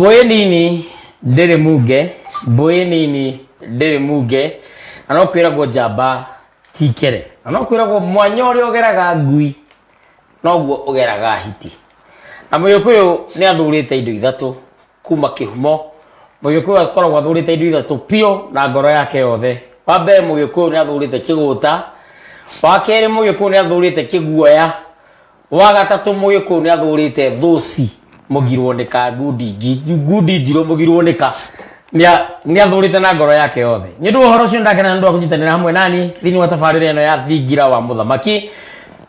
Mbũĩ nini ndĩrĩ munge, mbũĩ nini ndĩrĩ munge, na no kwĩragwo njamba ti kere. Na no kwĩragwo mwanya ũrĩa ũgeraga ngui noguo ũgeraga hiti. Na Mũgĩkũyũ nĩ athurĩte indo ithatũ kuma kĩhumo. Mũgĩkũyũ akoragwo athurĩte indo ithatũ biũ na ngoro yake yothe. Wa mbere Mũgĩkũyũ nĩ athurĩte kĩgũta, wa kerĩ Mũgĩkũyũ nĩ athurĩte kĩguoya, Wa gatatũ Mũgĩkũyũ nĩ athũrĩte thũci mũgirwo nĩ ka ngundi ngundi njirũ mũgirwo nĩ ka nĩ athũrĩte na ngoro yake yothe. Nĩ ũndũ wa ũhoro ũcio ndakena nĩ ũndũ wa kũnyitanĩra hamwe nani thĩinĩ wa tabarĩra ĩno ya Thingira wa Mũthamaki.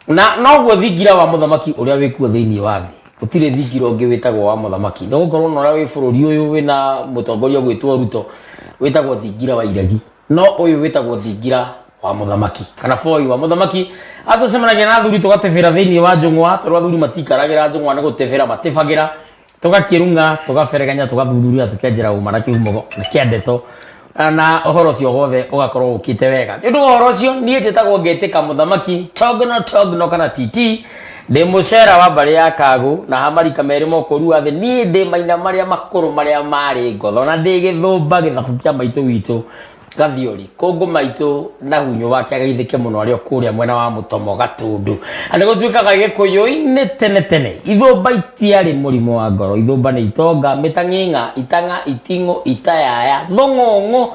Na noguo thingira wa mũthamaki ũrĩa wĩkuo thĩinĩ wa thĩ. Gũtirĩ thingira ũngĩ wĩtagwo wa mũthamaki. Nĩ gũkorwo na ũrĩa wĩ bũrũri ũyũ wĩna mũtongoria ũgwĩtwo Ruto wĩtagwo thingira wa iregi. No ũyũ wĩtagwo thingira wa mũthamaki kana boi wa mũthamaki. Atũcemanagia na athuri tũgatebera thĩinĩ wa njũng'wa tondũ athuri matiikaragĩra njũng'wa nĩ gũtebera matebagĩra. Tũgakĩrung'a, tũgaberegenya, tũgathuthuria, tũkenjera ũma na kĩhumo kĩa ndeto na ũhoro ũcio wothe ũgakorwo ũkĩte wega. Nĩ ũndũ wa ũhoro ũcio niĩ njĩtagwo Ngetĩka Mũthamaki Togno Togno kana TT. Ndĩ mũcera wa mbarĩ ya Kagũ na ha marika merĩ ma ũkũru wa thĩ niĩ ndĩ maina marĩa makũrũ marĩa marĩ ngotho na ndĩ gĩthũmba gĩthabu kĩa maitũ witũ Gathiori kũngũ maitũ na hunyũ wake ageithĩke mũno arĩ o kũrĩa mwena wa Mũtomo Gatũndũ. Na nĩ gũtuĩkaga Gĩkũyũ-inĩ tene tene ithũmba itiarĩ mũrimũ wa ngoro, ithũmba nĩ itonga, mĩtang'ing'a, itang'a, iting'ũ, itayaya, thũng'ũng'ũ,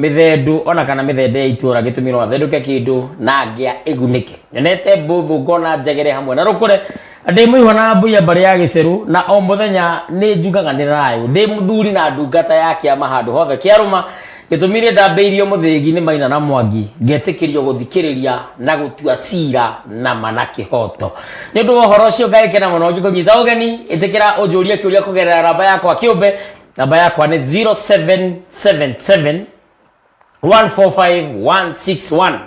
mĩthendũ ona kana mĩthende ya itũra gĩtũmi no athendũke kĩndũ na ngĩa ĩgunĩke. Nyonete mbũthũ ngona njegere hamwe na rũkũre ndĩ mũihwa na mbui mbarĩ ya gĩcerũ na o mũthenya nĩ njugaga nĩ thayũ. Ndĩ mũthuri na ndungata ya kĩama handũ hothe kĩarũma gĩtũmi nĩ ndambĩirio mũthĩgi nĩ Maina na Mwangi ngetĩkĩrio gũthikĩrĩria na gũtua cira na ma na kĩhoto. Nĩ ũndũ wa ũhoro ũcio ngagĩkena mũno ngĩkũnyita ũgeni ĩtĩkĩra ũnjũrie kĩũria kũgerera namba yakwa kĩũmbe. Namba yakwa nĩ 0777 145 161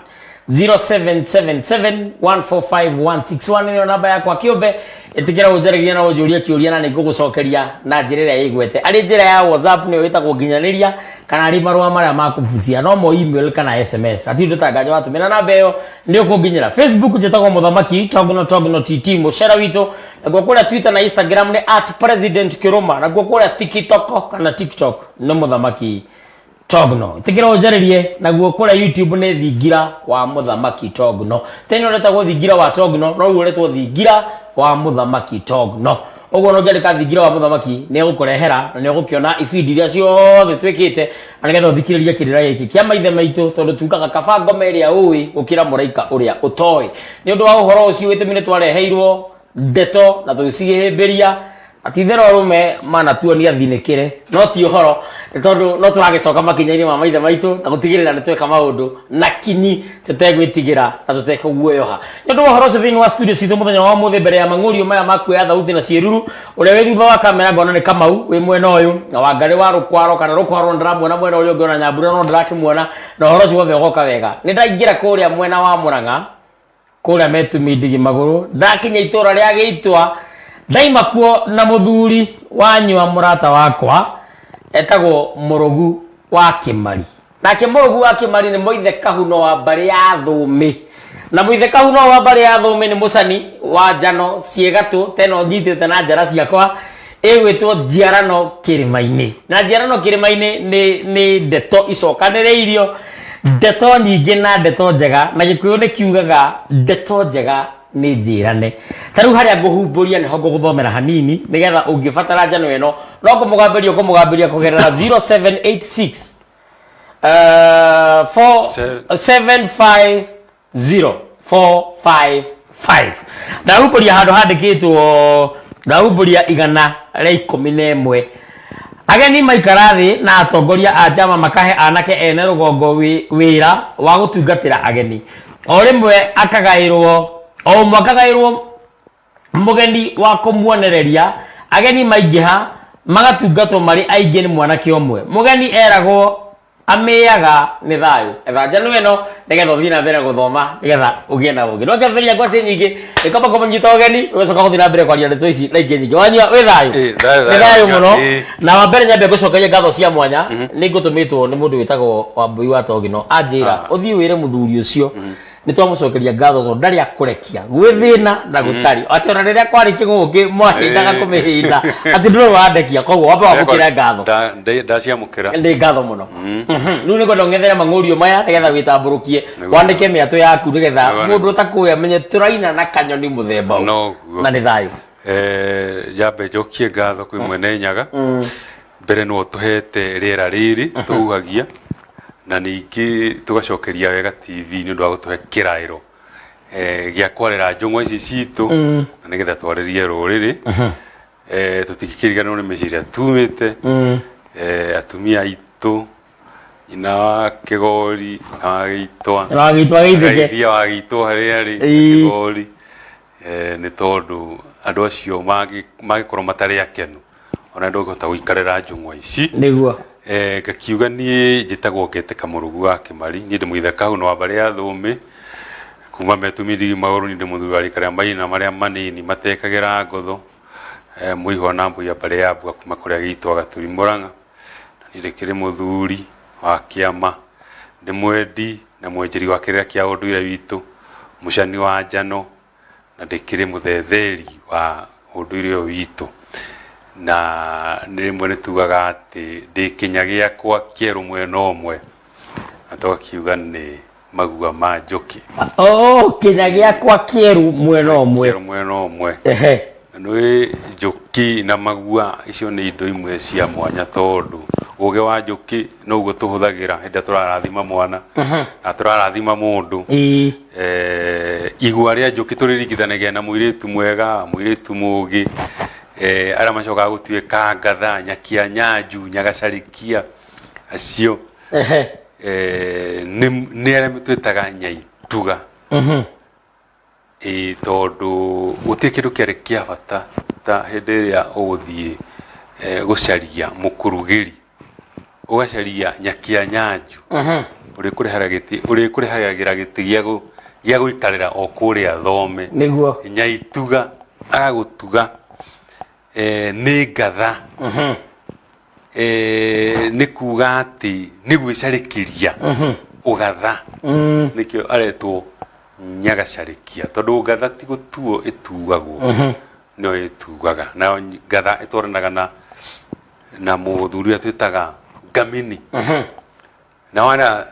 0777 145 161 nĩyo namba yakwa kĩũmbe. Ĩtĩkĩra ũnjarĩrie na ũnjũrie kĩũria na nĩngũgũcokeria na njĩra ĩrĩa ĩgwete, arĩ njĩra ya WhatsApp nĩyo ĩtagwo nginyanĩria, kana arĩ marũa marĩa ma kũbucia no mo email kana SMS. Hatirĩ ũndũ ta nganja watũmĩra namba ĩyo nĩ ũkũnginyĩra. Facebook njĩtagwo Mũthamaki Togno Togno TT mũcera witũ. Nakuo kũrĩa Twitter na Instagram nĩ at President Kĩrũma. Nakuo kũrĩa TikTok kana TikTok nĩ Mũthamaki Togno. Ĩtĩkĩra ũnjarĩrie. Naguo kũrĩa YouTube nĩ Thingira wa Mũthamaki Togno. Tene ũretagwo Thingira wa Togno, no rĩu ũretwo Thingira wa Mũthamaki Togno. Ũguo no ũngĩandĩka Thingira wa Mũthamaki nĩ egũkũrehera na nĩ ũgũkĩona ibindi iria ciothe twĩkĩte na nĩgetha ũthikĩrĩrie kĩrĩra gĩkĩ kĩa maithe maitũ, tondũ tugaga kaba ngoma ĩrĩa ũĩ gũkĩra mũraika ũrĩa ũtoĩ. Nĩ ũndũ wa ũhoro ũcio gĩtũmi nĩ twareheirwo ndeto na tũgĩcihĩmbĩria na ti itherũ arũme manatuonia thinĩkĩre, no ti ũhoro nĩ tondũ no tũragĩcoka makinya-inĩ ma maithe maitũ na gũtigĩrĩra nĩ tweka maũndũ na kinyi tũtegwĩtigĩra na tũtekũguoyoha. Nĩ ũndũ wa ũhoro ũcio thĩinĩ wa studio citũ mũthenya wa ũmũthĩ mbere ya mang'ũrio maya ma kuoya thauti na ciĩruru, ũrĩa wĩ thutha wa kamera ngona nĩ Kamau wĩ mwena ũyũ, na Wangarĩ wa Rũkwaro kana Rũkwaro ndĩramuona mwena ũrĩa ũngĩ, ona Nyambura no ndĩrakĩmuona, na ũhoro ũcio wothe ũgoka wega. Nĩ ndaingĩra kũrĩa mwena wa Mũrang'a kũrĩa metumi ndigi magũrũ, ndakinya itũra rĩa Gĩitwa, ndaima kuo na mũthuri wanyua mũrata wakwa etagwo Mũrũgu wa Kĩmari. Nake Mũrũgu wa Kĩmari nĩ mũithe kahuno wa mbarĩ ya Thũũmĩ. Na mũithe kahuno wa mbarĩ ya Thũũmĩ nĩ mũcani wa njano ciĩgatũ teno nyitĩte na njara ciakwa ĩgwĩtwo njiarano kĩrĩma-inĩ. Na njiarano kĩrĩma-inĩ nĩ ndeto icokanĩrĩirio, ndeto nyingĩ na ndeto njega, na Gĩkũyũ nĩ kiugaga ndeto njega nĩ njĩrane. Ta rĩu harĩa ngũhumbũria nĩho ngũgũthomera hanini nĩgetha ũngĩbatara njano ĩno no kũmũgambĩria ũkũmũgambĩria kũgerera 0786 4 7 5 0455. Ndahumbũria handũ handĩkĩtwo, ndahumbũria 111. Ageni maikara thĩ na atongoria a njama makahe anake ene rũgongo wĩra wa gũtungatĩra ageni. O rĩmwe akagaĩrwo, o ũmwe akagaĩrwo mũgeni wa kũmuonereria. Ageni maingĩha magatungatwo marĩ aingĩ nĩ mwanake ũmwe. Mũgeni eragwo amĩaga nĩ thayũ. Etha njano ĩno nĩgetha ũthiĩ na mbere gũthoma nĩgetha ũgĩe na ũgĩ. No kĩambĩrĩria ngwacĩ nyingĩ nĩkwamba kũmũnyita ũgeni ũgĩcoka gũthiĩ na mbere kwaria ndeto ici na ingĩ nyingĩ. Wanyua wĩ thayũ? Ĩ, thayũ, Nĩ thayũ, thayũ mũno. Ĩ. Na wa mbere nyambe ngũcokerie ngatho cia mwanya nĩ ngũtũmĩtwo nĩ mũndũ wĩtagwo Wambui wa Togino anjĩra ũthiĩ wĩre mũthuri ũcio. Nĩ twamũcokeria ngatho tondũ ndarĩ akũrekia gwĩ thĩna na gũtarĩ, atĩ ona rĩrĩa kwarĩ kĩng'ũngĩ mwahĩndaga kũmĩhĩnda, atĩ ndũrĩ wandekia. Koguo wambe wamũkĩre ngatho. Ndaciamũkĩra. Nĩ ngatho mũno. Rĩu nĩ ngwenda ũng'ethere mang'ũrio maya nĩgetha wĩtambũrũkie, wandĩke mĩatũ yaku nĩgetha mũndũ ũtakũĩ amenye tũraina na kanyoni mũthemba ũyũ. Noguo. Na nĩ thayũ. Njambe njokie ngatho kwĩ Mwene Nyaga. Mbere nĩwe ũtũhete rĩera rĩrĩ tũhuhagia, na ningĩ tũgacokeria Wega TV nĩ ũndũ wa gũtũhe kĩraĩro gĩa kwarĩra njũng'wa ici citũ, na nĩgetha twarĩrie rũrĩrĩ. Tũtingĩkĩriganĩrwo nĩ mĩciĩ ĩrĩa tumĩte, atumia aitũ, nyina wa Kĩgori na wa Gĩitwa, wa Gĩitwa Gĩithĩke, Geithia wa Gĩitwa harĩa arĩ, Kĩgori, nĩ tondũ andũ acio mangĩkorwo matarĩ akenu, ona ndũngĩhota gũikarĩra njũng'wa ici. Nĩguo. Ngakiuga niĩ njĩtagwo Ngetĩka Mũrũgu wa Kĩmari, niĩ ndĩ mũithaka huno wa mbarĩ ya Thũmbĩ, kuma Metumi Ndigi Magũrũ. Niĩ ndĩ mũthuri wa rika rĩa maina marĩa manini matekagĩra ngotho, mũihwa na mbui ya mbarĩ ya Mbua kuma kũrĩa Gĩitwa Gaturi Mũrang'a. Na niĩ ndĩkĩrĩ mũthuri wa kĩama, ndĩ mwendi na mwenjeri wa kĩrĩra kĩa ũndũire witũ, mũcani wa njano, na ndĩkĩrĩ mũthetheri wa ũndũire ũyũ witũ. Na nĩ rĩmwe nĩ tugaga atĩ ndĩ kĩnya gĩakwa kĩerũ mwena ũmwe, na tũgakiuga nĩ magua ma njũkĩ. Oh, kĩnya gĩakwa kĩerũ mwena ũmwe. Kĩerũ mwena ũmwe. Ehe. Na nĩ njũkĩ na magua icio nĩ indo imwe cia mwanya, tondũ ũgĩ wa njũkĩ noguo tũhũthagĩra hĩndĩ ĩrĩa tũrarathima mwana na tũrarathima mũndũ. Igua rĩa njũkĩ tũrĩringithanagia na mũirĩtu mwega, mũirĩtu mũgĩ, arĩa macokaga gũtuĩka ngatha, nyakia nyanju, nyagacarĩkia acio. Nĩ arĩa twĩtaga nyaituga. Ĩĩ, tondũ gũtirĩ kĩndũ kĩarĩ kĩa bata ta hĩndĩ ĩrĩa ũgũthiĩ gũcaria mũkũrugĩri, ũgacaria nyakia nyanju ũrĩkũrehagĩra gĩtĩ gĩa gũikarĩra o kũrĩa thome. Nĩguo. Nyaituga agagũtuga, nĩ ngatha. Nĩ kuga atĩ nĩ gwĩcarĩkĩria ũgatha, nĩkĩo aretwo nyagacarĩkia, tondũ ngatha ti gũtuo ĩtuagwo, no ĩtuaga. Nayo ngatha ĩtwaranaga na mũthuri ũrĩa twĩtaga ngamini. Na wana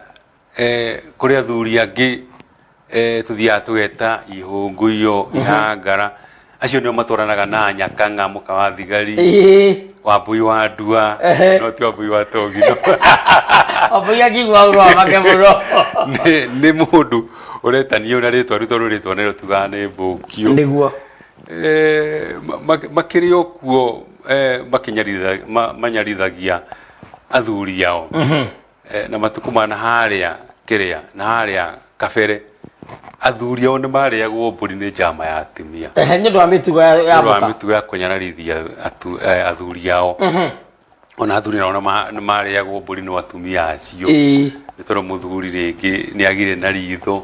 kũrĩ athuri angĩ, tũthiaga tũgeta ihũngũiyo, ihangara, acio nĩo matwaranaga na nyakang'a mũka wa thigari, Wambui wa ndua. No ti Wambui wa togino. Wambui akiigua ũru wamake mũno. Nĩ mũndũ ũretanio na rĩtwa rĩu, tondũ rĩtwa nĩrĩo tugaga nĩ mbũkio. Nĩguo. Makĩrĩ o kuo, manyarithagia athuri ao. Na matukũ ma na harĩa kĩrĩa na harĩa kabere, athuri ao nĩ marĩagwo mbũri nĩ njama ya atumia. Ehe, nĩ ũndũ wa mĩtugo ya nĩ ũndũ wa mũka. Mĩtugo ya kũnyararithia athuri ao. Ona athuri nao nĩ marĩagwo mbũri nĩ atumia acio, nĩ tondũ mũthuri rĩngĩ nĩ agire na ritho,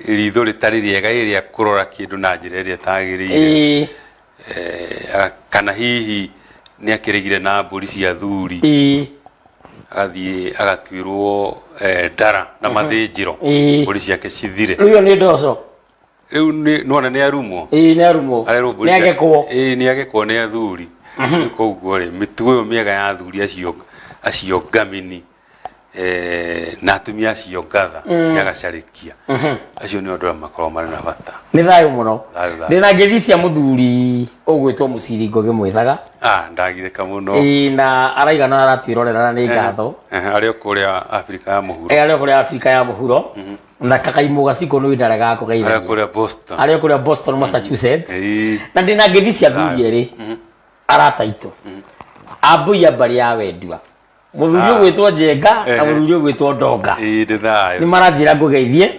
ritho rĩtarĩ rĩega, rĩrĩa kũrora kĩndũ na njĩra ĩrĩa ĩtagĩrĩire. Kana hihi nĩ akĩregire na mbũri cia athuri, agathiĩ agatuĩrwo ndara na mathĩnjĩro, mbũri ciake cithire. Rĩu ĩyo nĩ ndoco. Rĩu nĩwona nĩ arumwo. Ĩĩ, nĩ arumwo. Arerwo mbũri nĩ ciake- agekwo. Ĩĩ, nĩ agekwo nĩ athuri. Rĩu koguo rĩ, mĩtugo ĩyo mĩega ya athuri acio ngamini, na atumia acio ngatha nyagacarĩkia acio nĩ andũ arĩa makoragwo marĩ na bata. Nĩ thayũ mũno. Thayũ, thayũ. Ndĩna ngeithi cia mũthuri ũgwĩtwo Mũciringo Gĩmwĩthaga. Ah, ndagirĩka mũno. Ĩĩ, na araigana aratwĩrorera na nĩ ngatho. Arĩ o kũrĩa Afrika ya mũhuro. Arĩ o kũrĩa Afrika ya mũhuro, na kakaimũ gacikũ nĩ ndarega arĩ o kũgeithania. Kũrĩa Boston. Arĩ o kũrĩa Boston, Massachusetts. Na ndĩna ngeithi cia athuri erĩ arata aitũ ambũi a mbarĩ ya Wendua, mũthuri ũgwĩtwo Njenga na mũthuri ũgwĩtwo Ndonga. Ĩĩ, ndĩ thayũ. Nĩ maranjĩra ngũgeithie.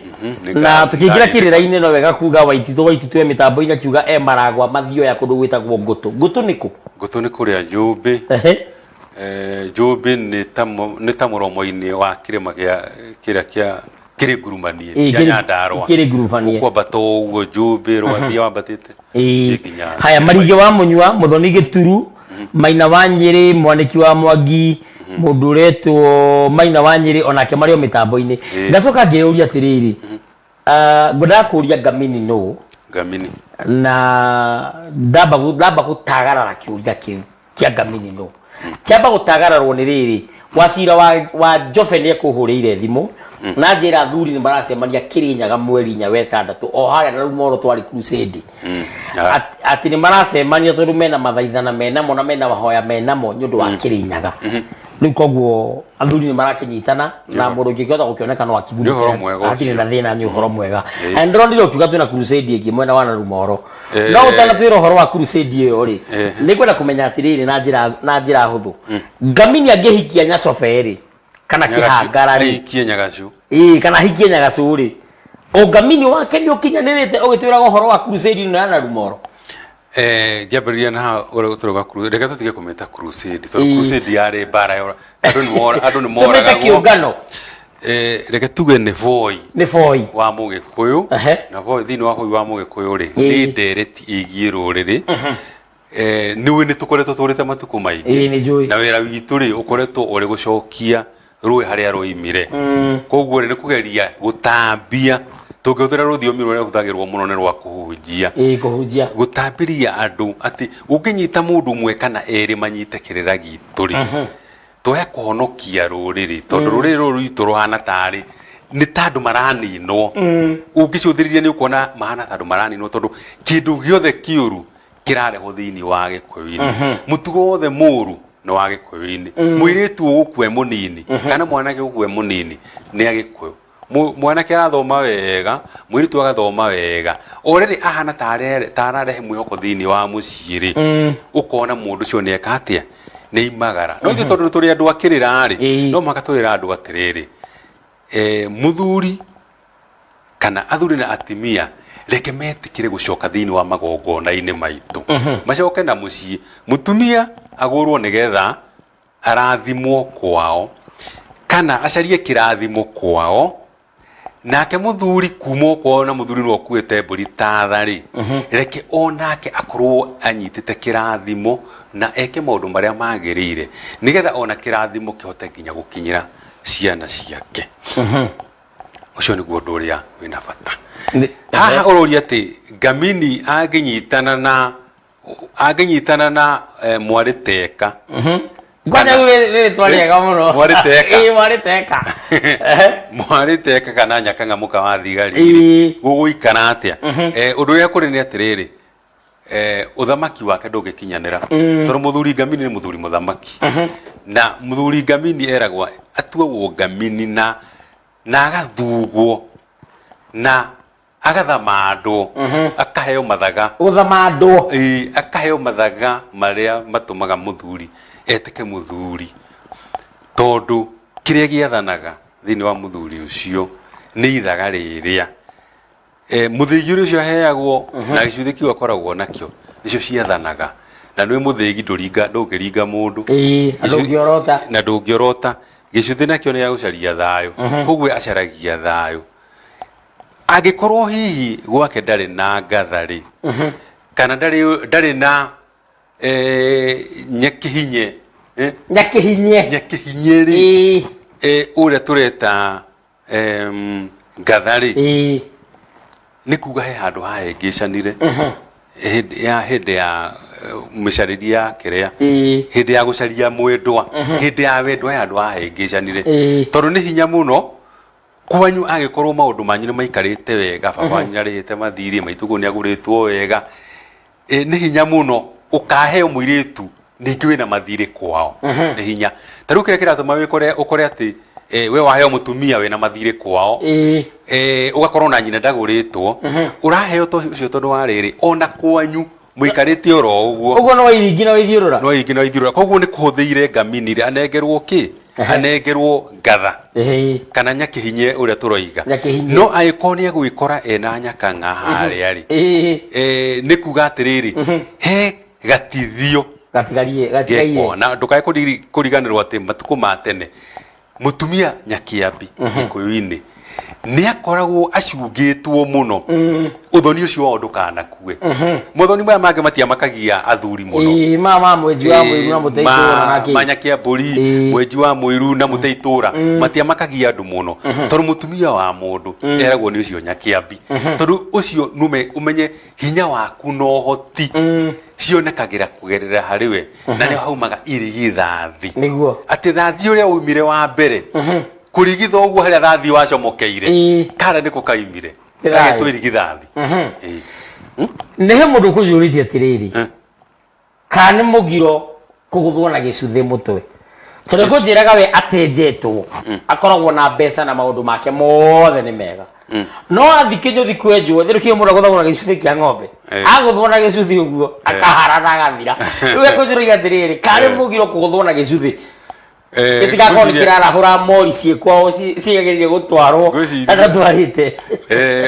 Nĩ Na tũkĩingĩra kĩrĩra-inĩ, no wega kuga Waititũ e mĩtambo-inĩ, akiuga e maragwa mathioya kũndũ gwĩtagwo Ngũtũ. Ngũtũ nĩ kũ? Ngũtũ nĩ kũrĩa Njũmbĩ. Njũmbĩ nĩ ta mũromo-inĩ wa kĩrĩma gĩa kĩrĩa kĩa kĩrĩ ngurumanie kĩa Nyandarũa. Kĩrĩ ngurumanie. Ũkwambata ũguo Njũmbĩ rwathiĩ wambatĩte nginya Haya, Marige wa Mũnyua, Mũthoni Gĩturu, Maina wa Nyĩrĩ, Mwanĩki wa Mwangi, mũndũ ũretwo Maina wa Nyĩrĩ, onake marĩ o mĩtambo-inĩ. Ngacoka ngĩyũria atĩrĩrĩ, Ngwendaga kũria Ngamini nũ? Ngamini. Na ndamba ndamba gũtagarara kĩũria kĩu kĩa Ngamini nũ. Kĩamba gũtagararwo nĩ rĩrĩ, Wacira wa Njobe nĩ ekũhũrĩire thimũ na njĩra athuri nĩ maracemania Kĩrĩnyaga mweri inya wetandatũ o harĩa na Rumoro twarĩ crusade. Atĩ nĩ maracemania tondũ mena mathaithana menamo na mena mahoya menamo nĩ ũndũ wa Kĩrĩnyaga. Rĩu koguo athuri nĩ marakĩnyitana na mũndũ ũngĩkĩhota gũkĩoneka no Nĩ ũhoro mwega hatirĩ ũcio. na thĩna, nĩ ũhoro mwega. Ĩĩ. Na ndĩronire ũkiuga twĩna crusade ĩngĩ mwena wa Narumoro. No ũtanatwĩra ũhoro wa crusade ĩyo rĩ, nĩ ngwenda kũmenya atĩrĩrĩ na njĩra hũthũ, Ngamini angĩhikia Nyacobe rĩ, kana Kĩhangara rĩ, Ahikie Nyagacu. Ĩĩ, kana ahikie Nyagacũ rĩ, ũngamini wake nĩ ũkinyanĩrĩte ũgĩtwĩraga ũhoro wa crusade ĩno ya Narumoro? Ngĩambĩrĩria na haha ũrĩa tũrauga crusade, reke tũtige kũmĩta crusade tondũ crusade yarĩ mbara ya andũ nĩ Tũmĩte moragagwo. kĩũngano. Reke tuge nĩ voi Nĩ boi wa Mũgĩkũyũ. Na voi, thĩinĩ wa voi wa Mũgĩkũyũ rĩ, nĩ ndereti ĩgiĩ rũrĩrĩ. Nĩũĩ nĩ tũkoretwo tũrĩte matukũ maingĩ. Ĩĩ, nĩ njũĩ. Na wĩra witũ rĩ, ũkoretwo ũrĩ gũcokia rũĩ harĩa rwoimire. Koguo rĩ, nĩ kũgeria gũtambia, tũngĩhũthĩra rũthiomi rũrĩa rũhũthagĩrwo mũno nĩ rwa kũhunjia. Ĩĩ, kũhunjia. Gũtambĩria andũ atĩ ũngĩnyita mũndũ ũmwe kana erĩ manyite kĩrĩra gitũ rĩ, tũhe kũhonokia rũrĩrĩ, tondũ rũrĩrĩ rũrũ rwitũ rũhana tarĩ nĩ ta andũ maraninwo. Ũngĩcũthĩrĩria nĩ ũkuona mahana ta andũ maraninwo, tondũ kĩndũ gĩothe kĩũru kĩrarehwo thĩinĩ wa Gĩkũyũ-inĩ, mũtugo wothe mũru nĩ wa Gĩkũyũ-inĩ. Mũirĩtu ũgũkua e mũnini kana mwanake ũgũkua e mũnini nĩ Agĩkũyũ. Mwanake arathoma wega, mũirĩtu agathoma wega, o rĩrĩ ahana ta ararehe mwĩhoko thĩinĩ wa mũciĩ rĩ, ũkona mũndũ ũcio nĩ eka atĩa, nĩ imagara. No ithuĩ tondũ tũrĩ andũ a kĩrĩra rĩ, no mũhaka twĩre andũ atĩrĩrĩ, mũthuri kana athuri na atimia, reke metĩkĩre gũcoka thĩinĩ wa magongona-inĩ maitũ, macoke na mũciĩ, mũtumia agũrwo nĩgetha arathimwo kwao kana acarie kĩrathimo kwao, nake mũthuri kuma o kwao, na mũthuri nĩwe ũkuĩte mbũri tatha rĩ, reke o nake akorwo anyitĩte kĩrathimo na eke maũndũ marĩa magĩrĩire, nĩgetha ona kĩrathimo kĩhote nginya gũkinyĩra ciana ciake. Ũcio nĩguo ũndũ ũrĩa wĩna bata. Haha ũroria atĩ Ngamini angĩnyitana na mwarĩ teka. Kwanja rĩu rĩrĩ rĩtwa rĩega mũno. Mwarĩ teka. Ĩĩ, mwarĩ teka. Mwarĩ teka kana Nyakang'a mũka wa thigari, gũgũikara atĩa? Ũndũ ũrĩa kũrĩ nĩ atĩrĩrĩ, ũthamaki wake ndũngĩkinyanĩra, tondũ mũthuri Ngamini nĩ mũthuri mũthamaki, na mũthuri Ngamini eragwo atuagwo Ngamini na agathugwo na agathamandwo, akaheo mathaga. Gũthamandwo. Ĩĩ, akaheo mathaga marĩa matũmaga mũthuri etĩke mũthuri, tondũ kĩrĩa gĩathanaga thĩinĩ wa mũthuri ũcio nĩ ithaga rĩrĩa mũthĩgi ũrĩa ũcio aheagwo na gĩcuthĩ kĩu akoragwo nakĩo nĩcio ciathanaga. Na nĩ mũthĩgi ndũringa, ndũngĩringa mũndũ. Ĩĩ, na ndũngĩorota. Na ndũngĩorota. Gĩcuthĩ nakĩo nĩ gĩa gũcaria thayũ, koguo acaragia thayũ. Angĩkorwo hihi gwake ndarĩ na ngatha rĩ, kana ndarĩ na nyakihinye, Nyakihinye. Nyakihinye rĩ, ũrĩa tũreta ngatha rĩ, nĩ kuga he handũ hahĩngĩcanire hĩndĩ ya mĩcarĩrie ya kĩrĩa, hĩndĩ ya gũcaria mwendwa, hĩndĩ ya wendwa, he handũ hahĩngĩcanire, tondũ nĩ hinya mũno kwanyu angĩkorwo maũndũ manyu nĩ maikarĩte wega, baba wanyu nĩ arĩhĩte mathirĩ, maitũguo nĩ agũrĩtwo wega, nĩ hinya mũno ũkaheo mũirĩtu ningĩ wĩna mathirĩ kwao. Nĩ hinya. Ta rĩu kĩrĩa kĩratũma wĩkore ũkore atĩ we waheo mũtumia wĩna mathirĩ kwao, ũgakorwo na nyina ndagũrĩtwo, ũraheo to ũcio, tondũ wa rĩrĩ, ona kwanyu mũikarĩte oro ũguo. Ũguo no iringi na wĩthiũrũra. No ingĩ no ithiũrũra. Koguo nĩ kũhũthĩire Ngamini rĩ anengerwo kĩ, anengerwo ngatha kana nyakihinye ũrĩa tũroiga. Nyakihinye. No angĩkorwo nĩ egwĩkora ena Nyakang'a harĩa rĩ, nĩ kuga atĩrĩrĩ, he gatithio gatigarie gatigaire gekwo. Na ndũkae kũriganĩrwo atĩ matukũ ma tene mũtumia nyakĩambi Gĩkũyũ-inĩ. Nĩ akoragwo acungĩtwo mũno ũthoni ũcio wao ndũkanakue. Mothoni maya mangĩ matiamakagia athuri mũno. Ĩĩ, ma mwenji wa mũiru na mũte itũra na kĩ. Manyake mbũri. Mwenji wa mũiru na mũte itũra matiamakagia andũ mũno, tondũ mũtumia wa mũndũ eragwo nĩ ũcio nyakĩambi, tondũ ũcio nũme ũmenye hinya waku na ũhoti cionekagĩra kũgerera harĩ we, na nĩho haumaga irigithathi. Atĩ thathi ũrĩa waumire wa mbere kũrigitha ũguo harĩa thathi wacomokeire, kara nĩko kaimire. Nĩ thayũ. Gagetwo irigithathi. Nĩ he mũndũ ũkũnjũrĩtie atĩrĩrĩ, kana nĩ mũgiro kũgũthwo na gĩcuthĩ mũtwe? Tondũ kũnjĩraga we atenjetwo akoragwo na mbeca na maũndũ make mothe nĩ mega, no athi kĩnyũthi kwenjwo thĩrĩ kĩo mũndũ agũthagwo na gĩcuthĩ kĩa ng'ombe. Agũthwo na gĩcuthĩ ũguo akahara na agathira. Rĩu ekũnjũragia atĩrĩrĩ, kana nĩ mũgiro kũgũthwo na gĩcuthĩ? Gĩtigakorwo nĩ kĩrarahũra mori ciĩ kwao ciagĩrĩire gũtwarwo atatwarĩte.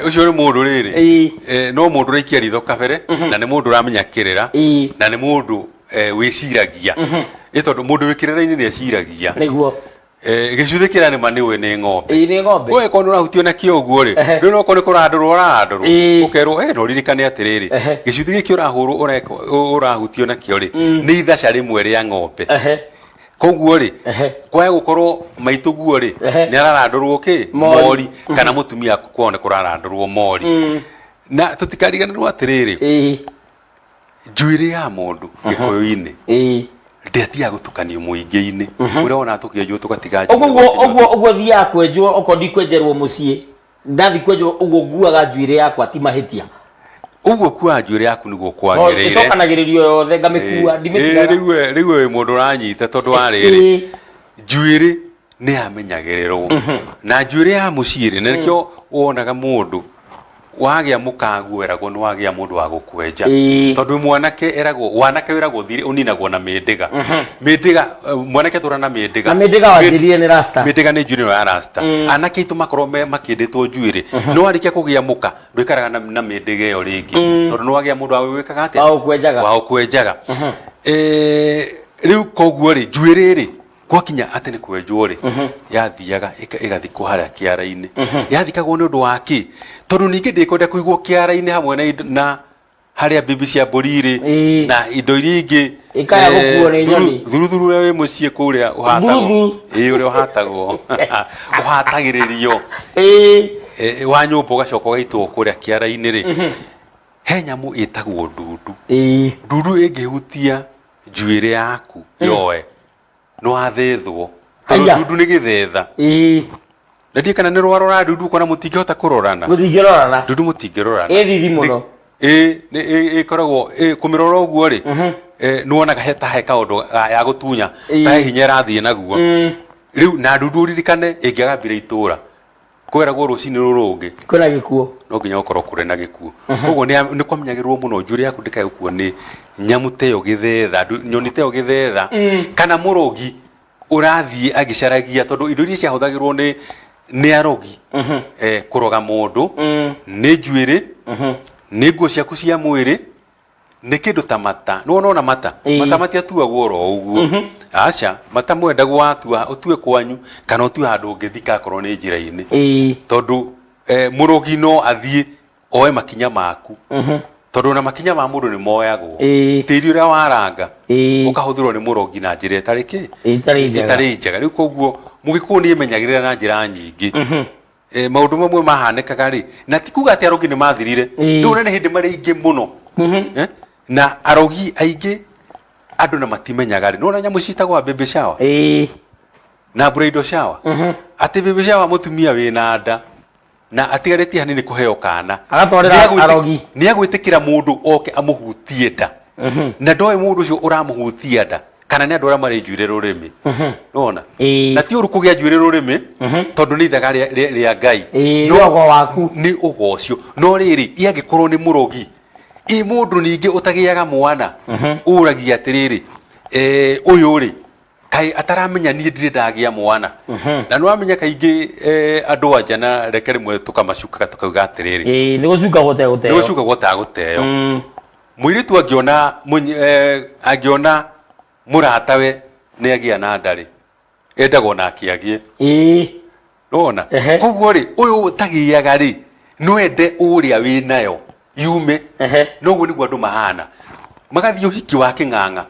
Ũcio nĩ mũndũ rĩrĩ, no mũndũ ũraikia ritho kabere, na nĩ mũndũ ũramenya kĩrĩra, na nĩ mũndũ wĩciragia, ĩ tondũ mũndũ wĩ kĩrĩra-inĩ nĩ eciragia. Gĩcuthĩ kĩrĩa nĩ ma nĩ ũĩ nĩ ng'ombe. Ĩĩ, nĩ ng'ombe. We korwo nĩ ũrahutio nakĩo ũguo rĩ, rĩu no korwo nĩ kũrandũrwo ũrarandũrwo, ũkerwo no ririkane atĩrĩrĩ, gĩcuthĩ gĩkĩ ũrahũrwo ũrahutio nakĩo rĩ, nĩ ithaca rĩmwe rĩa ng'ombe. Koguo rĩ, kwaya gũkorwo maitũ guo rĩ, nĩ ararandũrwo kĩ Mori. Mori, kana mũtumia kwao nĩ kũrarandũrwo mori. Na tũtikariganĩrwo atĩrĩrĩ, njuĩrĩ ya mũndũ gĩkũyũ-inĩ ndĩathiaga gũtukanio mũingĩ-inĩ ũrĩa wonaga tũkĩenjwo tũgatiga njuĩrĩ Ũguo gwakinya. Ũguo thiaga kwenjwo, okorwo ndikwenjerwo mũciĩ, ndathi kwenjwo ũguo nguaga njuĩrĩ yakwa, ti mahĩtia? Ũguo kuaga njuĩrĩ yaku nĩguo Tondũ kwagĩrĩire. Ĩcokanagĩrĩrio yothe ngamĩkua, ndimĩtigaga. Rĩu we wĩ mũndũ ũranyita, tondũ wa rĩrĩ, njuĩrĩ nĩ yamenyagĩrĩrwo, na njuĩrĩ ya mũciĩ rĩ, na nĩkĩo wonaga mũndũ wagĩa mũkaguo eragwo nĩ wagĩa mũndũ wa gũkwenja. Tondũ mwanake eragwo, wanake wĩragwo thirĩ ũninagwo na mĩndĩga. Mĩndĩga, mwanake tũra na mĩndĩga. Na mĩndĩga wanjĩrire nĩ rasta. Mĩndĩga nĩ njuĩrĩ ĩno ya rasta. Anake aitũ makorwo makĩndĩtwo njuĩrĩ, no warĩkia kũgĩa mũka ndũikaraga na mĩndĩga ĩyo rĩngĩ, tondũ nĩ wagĩa mũndũ wa gwĩkaga atĩa? Wa gũkwenjaga. Wa gũkwenjaga. Rĩu koguo rĩ, njuĩrĩ rĩ, gwakinya atĩ nĩ kwenjwo rĩ, yathiaga ĩgathikwo harĩa kĩara-inĩ. Yathikagwo nĩ ũndũ wa kĩ? Tondũ ningĩ ndĩkwenda kũigwo kĩara-inĩ hamwe na indo, na harĩa mbimbi cia mbũri irĩ, na indo iria ingĩ. Ikaya gũkuo nĩ nyoni. Thuruthuru ũrĩa wĩ mũciĩ kũrĩa ũhatagwo. Thuruthu. Ĩĩ, ũrĩa ũhatagwo, ũhatagĩrĩrio wa nyũmba, ũgacoka ũgaitwo kũrĩa kĩara-inĩ rĩ, he nyamũ ĩtagwo ndundu. Ndundu ĩngĩhutia njuĩrĩ yaku yoe, nĩ wathethwo, tondũ Aya. ndundu nĩ gĩthetha. Na ndiĩ kana nĩ rwarora ndundu ũkona mũtingĩhota kũrorana. Mũtingĩrorana. Ndundu mũtingĩrorana. Ĩ thithi mũno. Ĩ nĩ ĩkoragwo kũmĩrora ũguo rĩ, nĩ wonaga he ta he kaũndũ ya gũtunya, ta he hinya ĩrathiĩ naguo. Rĩu na ndundu ũririkane ĩngĩaga mbira itũra, kweragwo rũcinĩ rũrũ rũngĩ kwĩna gĩkuũ. No nginya gũkorwo kũrĩ na gĩkuũ. Koguo nĩ kwamenyagĩrĩrwo mũno njuĩrĩ yaku ndĩkae gũkuo nĩ nyamũ ta ĩyo gĩthetha, nyoni ta ĩyo gĩthetha, kana mũrogi ũrathiĩ agĩcaragia, tondũ indo iria ciahũthagĩrwo nĩ arogi kũroga mũndũ nĩ njuĩrĩ, nĩ nguo ciaku cia mwĩrĩ, nĩ kĩndũ ta mata. Nĩ wona ona mata, mata matiatuagwo oro ũguo, aca. Mata mwendagwo watua ũtue kwanyu kana ũtue handũ ũngĩthika akorwo nĩ njĩra-inĩ, tondũ mũrogi no athiĩ oe makinya maku, tondũ ona makinya ma mũndũ nĩ moyagwo. Tĩri ũrĩa waranga ũkahũthĩrwo nĩ mũrogi na njĩra ĩtarĩ kĩ? Ĩtarĩ njega. Ĩtarĩ njega. Rĩu koguo mũgĩkũyũ nĩ ĩmenyagĩrĩra na njĩra nyingĩ. Maũndũ mamwe mahanĩkaga rĩ, na ti kuga atĩ arogi nĩ mathirire. Rĩu ona nĩ hĩndĩ marĩ aingĩ mũno. Na arogi aingĩ andũ na matimenyaga rĩ, nĩwona nyamũ ciĩtagwo baby shower na bridal shower, atĩ baby shower mũtumia wĩna nda na atigarĩtie hanini kũheo kana, Agatwarĩra arogi. Nĩ agwĩtĩkĩra mũndũ oke amũhutie nda, na ndoĩ mũndũ ũcio ũramũhutia nda kana nĩ andũ arĩa marĩ njuĩrĩ rũrĩmĩ, nĩwona? Na ti ũru kũgĩa njuĩrĩ rũrĩmĩ, tondũ nĩ ithaga rĩa Ngai. Nĩ ũgo waku. Nĩ ũgo ũcio, no rĩrĩ, ĩ angĩkorwo nĩ mũrogi, ĩ mũndũ ningĩ ũtagĩaga mwana, ũragia atĩrĩrĩ, ũyũ rĩ, kaĩ ataramenya niĩ ndirĩ ndagĩa mwana? Na nĩ wamenya kaingĩ andũ anja, na reke rĩmwe tũkamacukaga tũkauga atĩrĩrĩ, Ĩĩ, nĩ gũcukagwo nĩ tegũteo. Gũcukagwo tagũteo. Mũirĩtu angĩona angĩona mũratawe nĩ agĩa na ndarĩ, endagwo nake agĩe. Nĩwona? Ehe. Koguo rĩ, ũyũ ũtagĩaga rĩ, no ende ũrĩa wĩnayo yume. Ehe. Noguo nĩguo andũ mahana. Magathiĩ ũhiki wa kĩng'ang'a.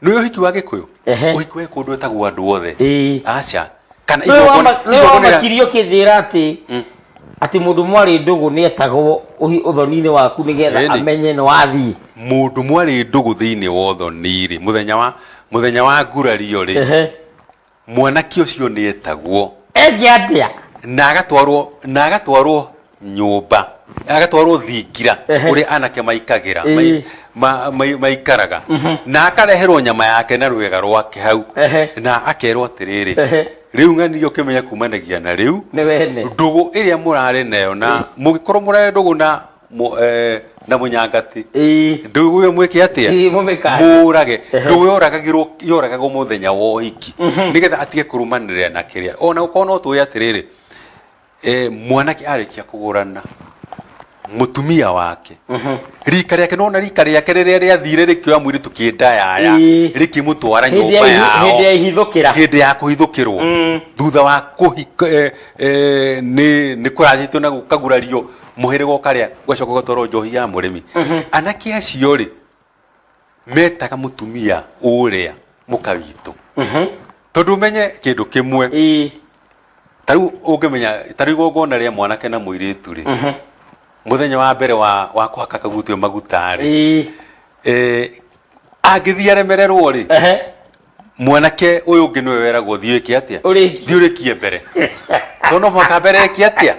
Nĩũĩ ũhiki wa Gĩkũyũ? Ehe. Ũhiki wa Gĩkũyũ ndwetagwo andũ othe. Ĩĩ. Aca. Kana Nĩwe igongona wama- nĩwe igongona rĩa- wamakirie ũkĩnjĩra atĩ atĩ mũndũ mwarĩ ndũgũ nĩ etagwo ũthoni-inĩ waku nĩgetha Ĩni. amenye nĩ wathiĩ. Mũndũ mwarĩ ndũgũ thĩinĩ wa ũthoni rĩ, mũthenya wa mũthenya wa ngurario rĩ, Ehe. mwanake ũcio nĩ etagwo. Eke atĩa? Na agatwarwo na agatwarwo nyũmba agatwarwo thingira Ehe. ũrĩa anake maikagĩra Ĩĩ. maikaraga na akareherwo nyama yake na rwĩga rwake hau Ehe. na akerwo atĩrĩrĩ Ehe. rĩu ng'ania ũkĩmenya kumanagia na rĩu Nĩ wene. ndũgũ ĩrĩa mũrarĩ nayo na mũgĩkorwo mũrarĩ ndũgũ na na mũnyangati Ĩĩ. ndũgũ ĩyo mwĩke atĩa Ĩĩ, mũmĩkanye. mũrage Ehe. ndũgũ yoragagĩrwo yoragagwo mũthenya wa ũhiki nĩgetha atige kũrũmanĩrĩra na kĩrĩa ona gũkorwo no tũĩ atĩrĩrĩ mwanake arĩkia kũgũrana mũtumia wake rika rĩake nona rika rĩake rĩrĩa rĩathire rĩkĩoya mũirĩtu kĩndayaya Ĩĩ. rĩkĩmũtwara Hĩndĩ ya nyũmba yao hĩndĩ ya ihithũkĩra. hĩndĩ ya kũhithũkĩrwo thutha wa kũhika nĩ kũracĩtwo na gũkagurario mũhĩrĩga ũkarĩa ũgacoka ũgatwarwo njohi ya mũrĩmi anake acio rĩ metaga mũtumia ũrĩa mũka witũ tondũ ũmenye kĩndũ kĩmwe Ĩĩ. ta rĩu ũngĩmenya ta rĩu igongona rĩa mwanake na mũirĩtu rĩ mũthenya wa mbere wa kũhaka kagutwe maguta rĩ Ĩĩ. Angĩthiĩ aremererwo rĩ Ehe. mwanake ũyũ ũngĩ nĩwe weragwo thiĩ wĩke atĩa Ũrĩkie. thiĩ ũrĩkie mbere tondũ no mũhaka mbere ĩke atĩa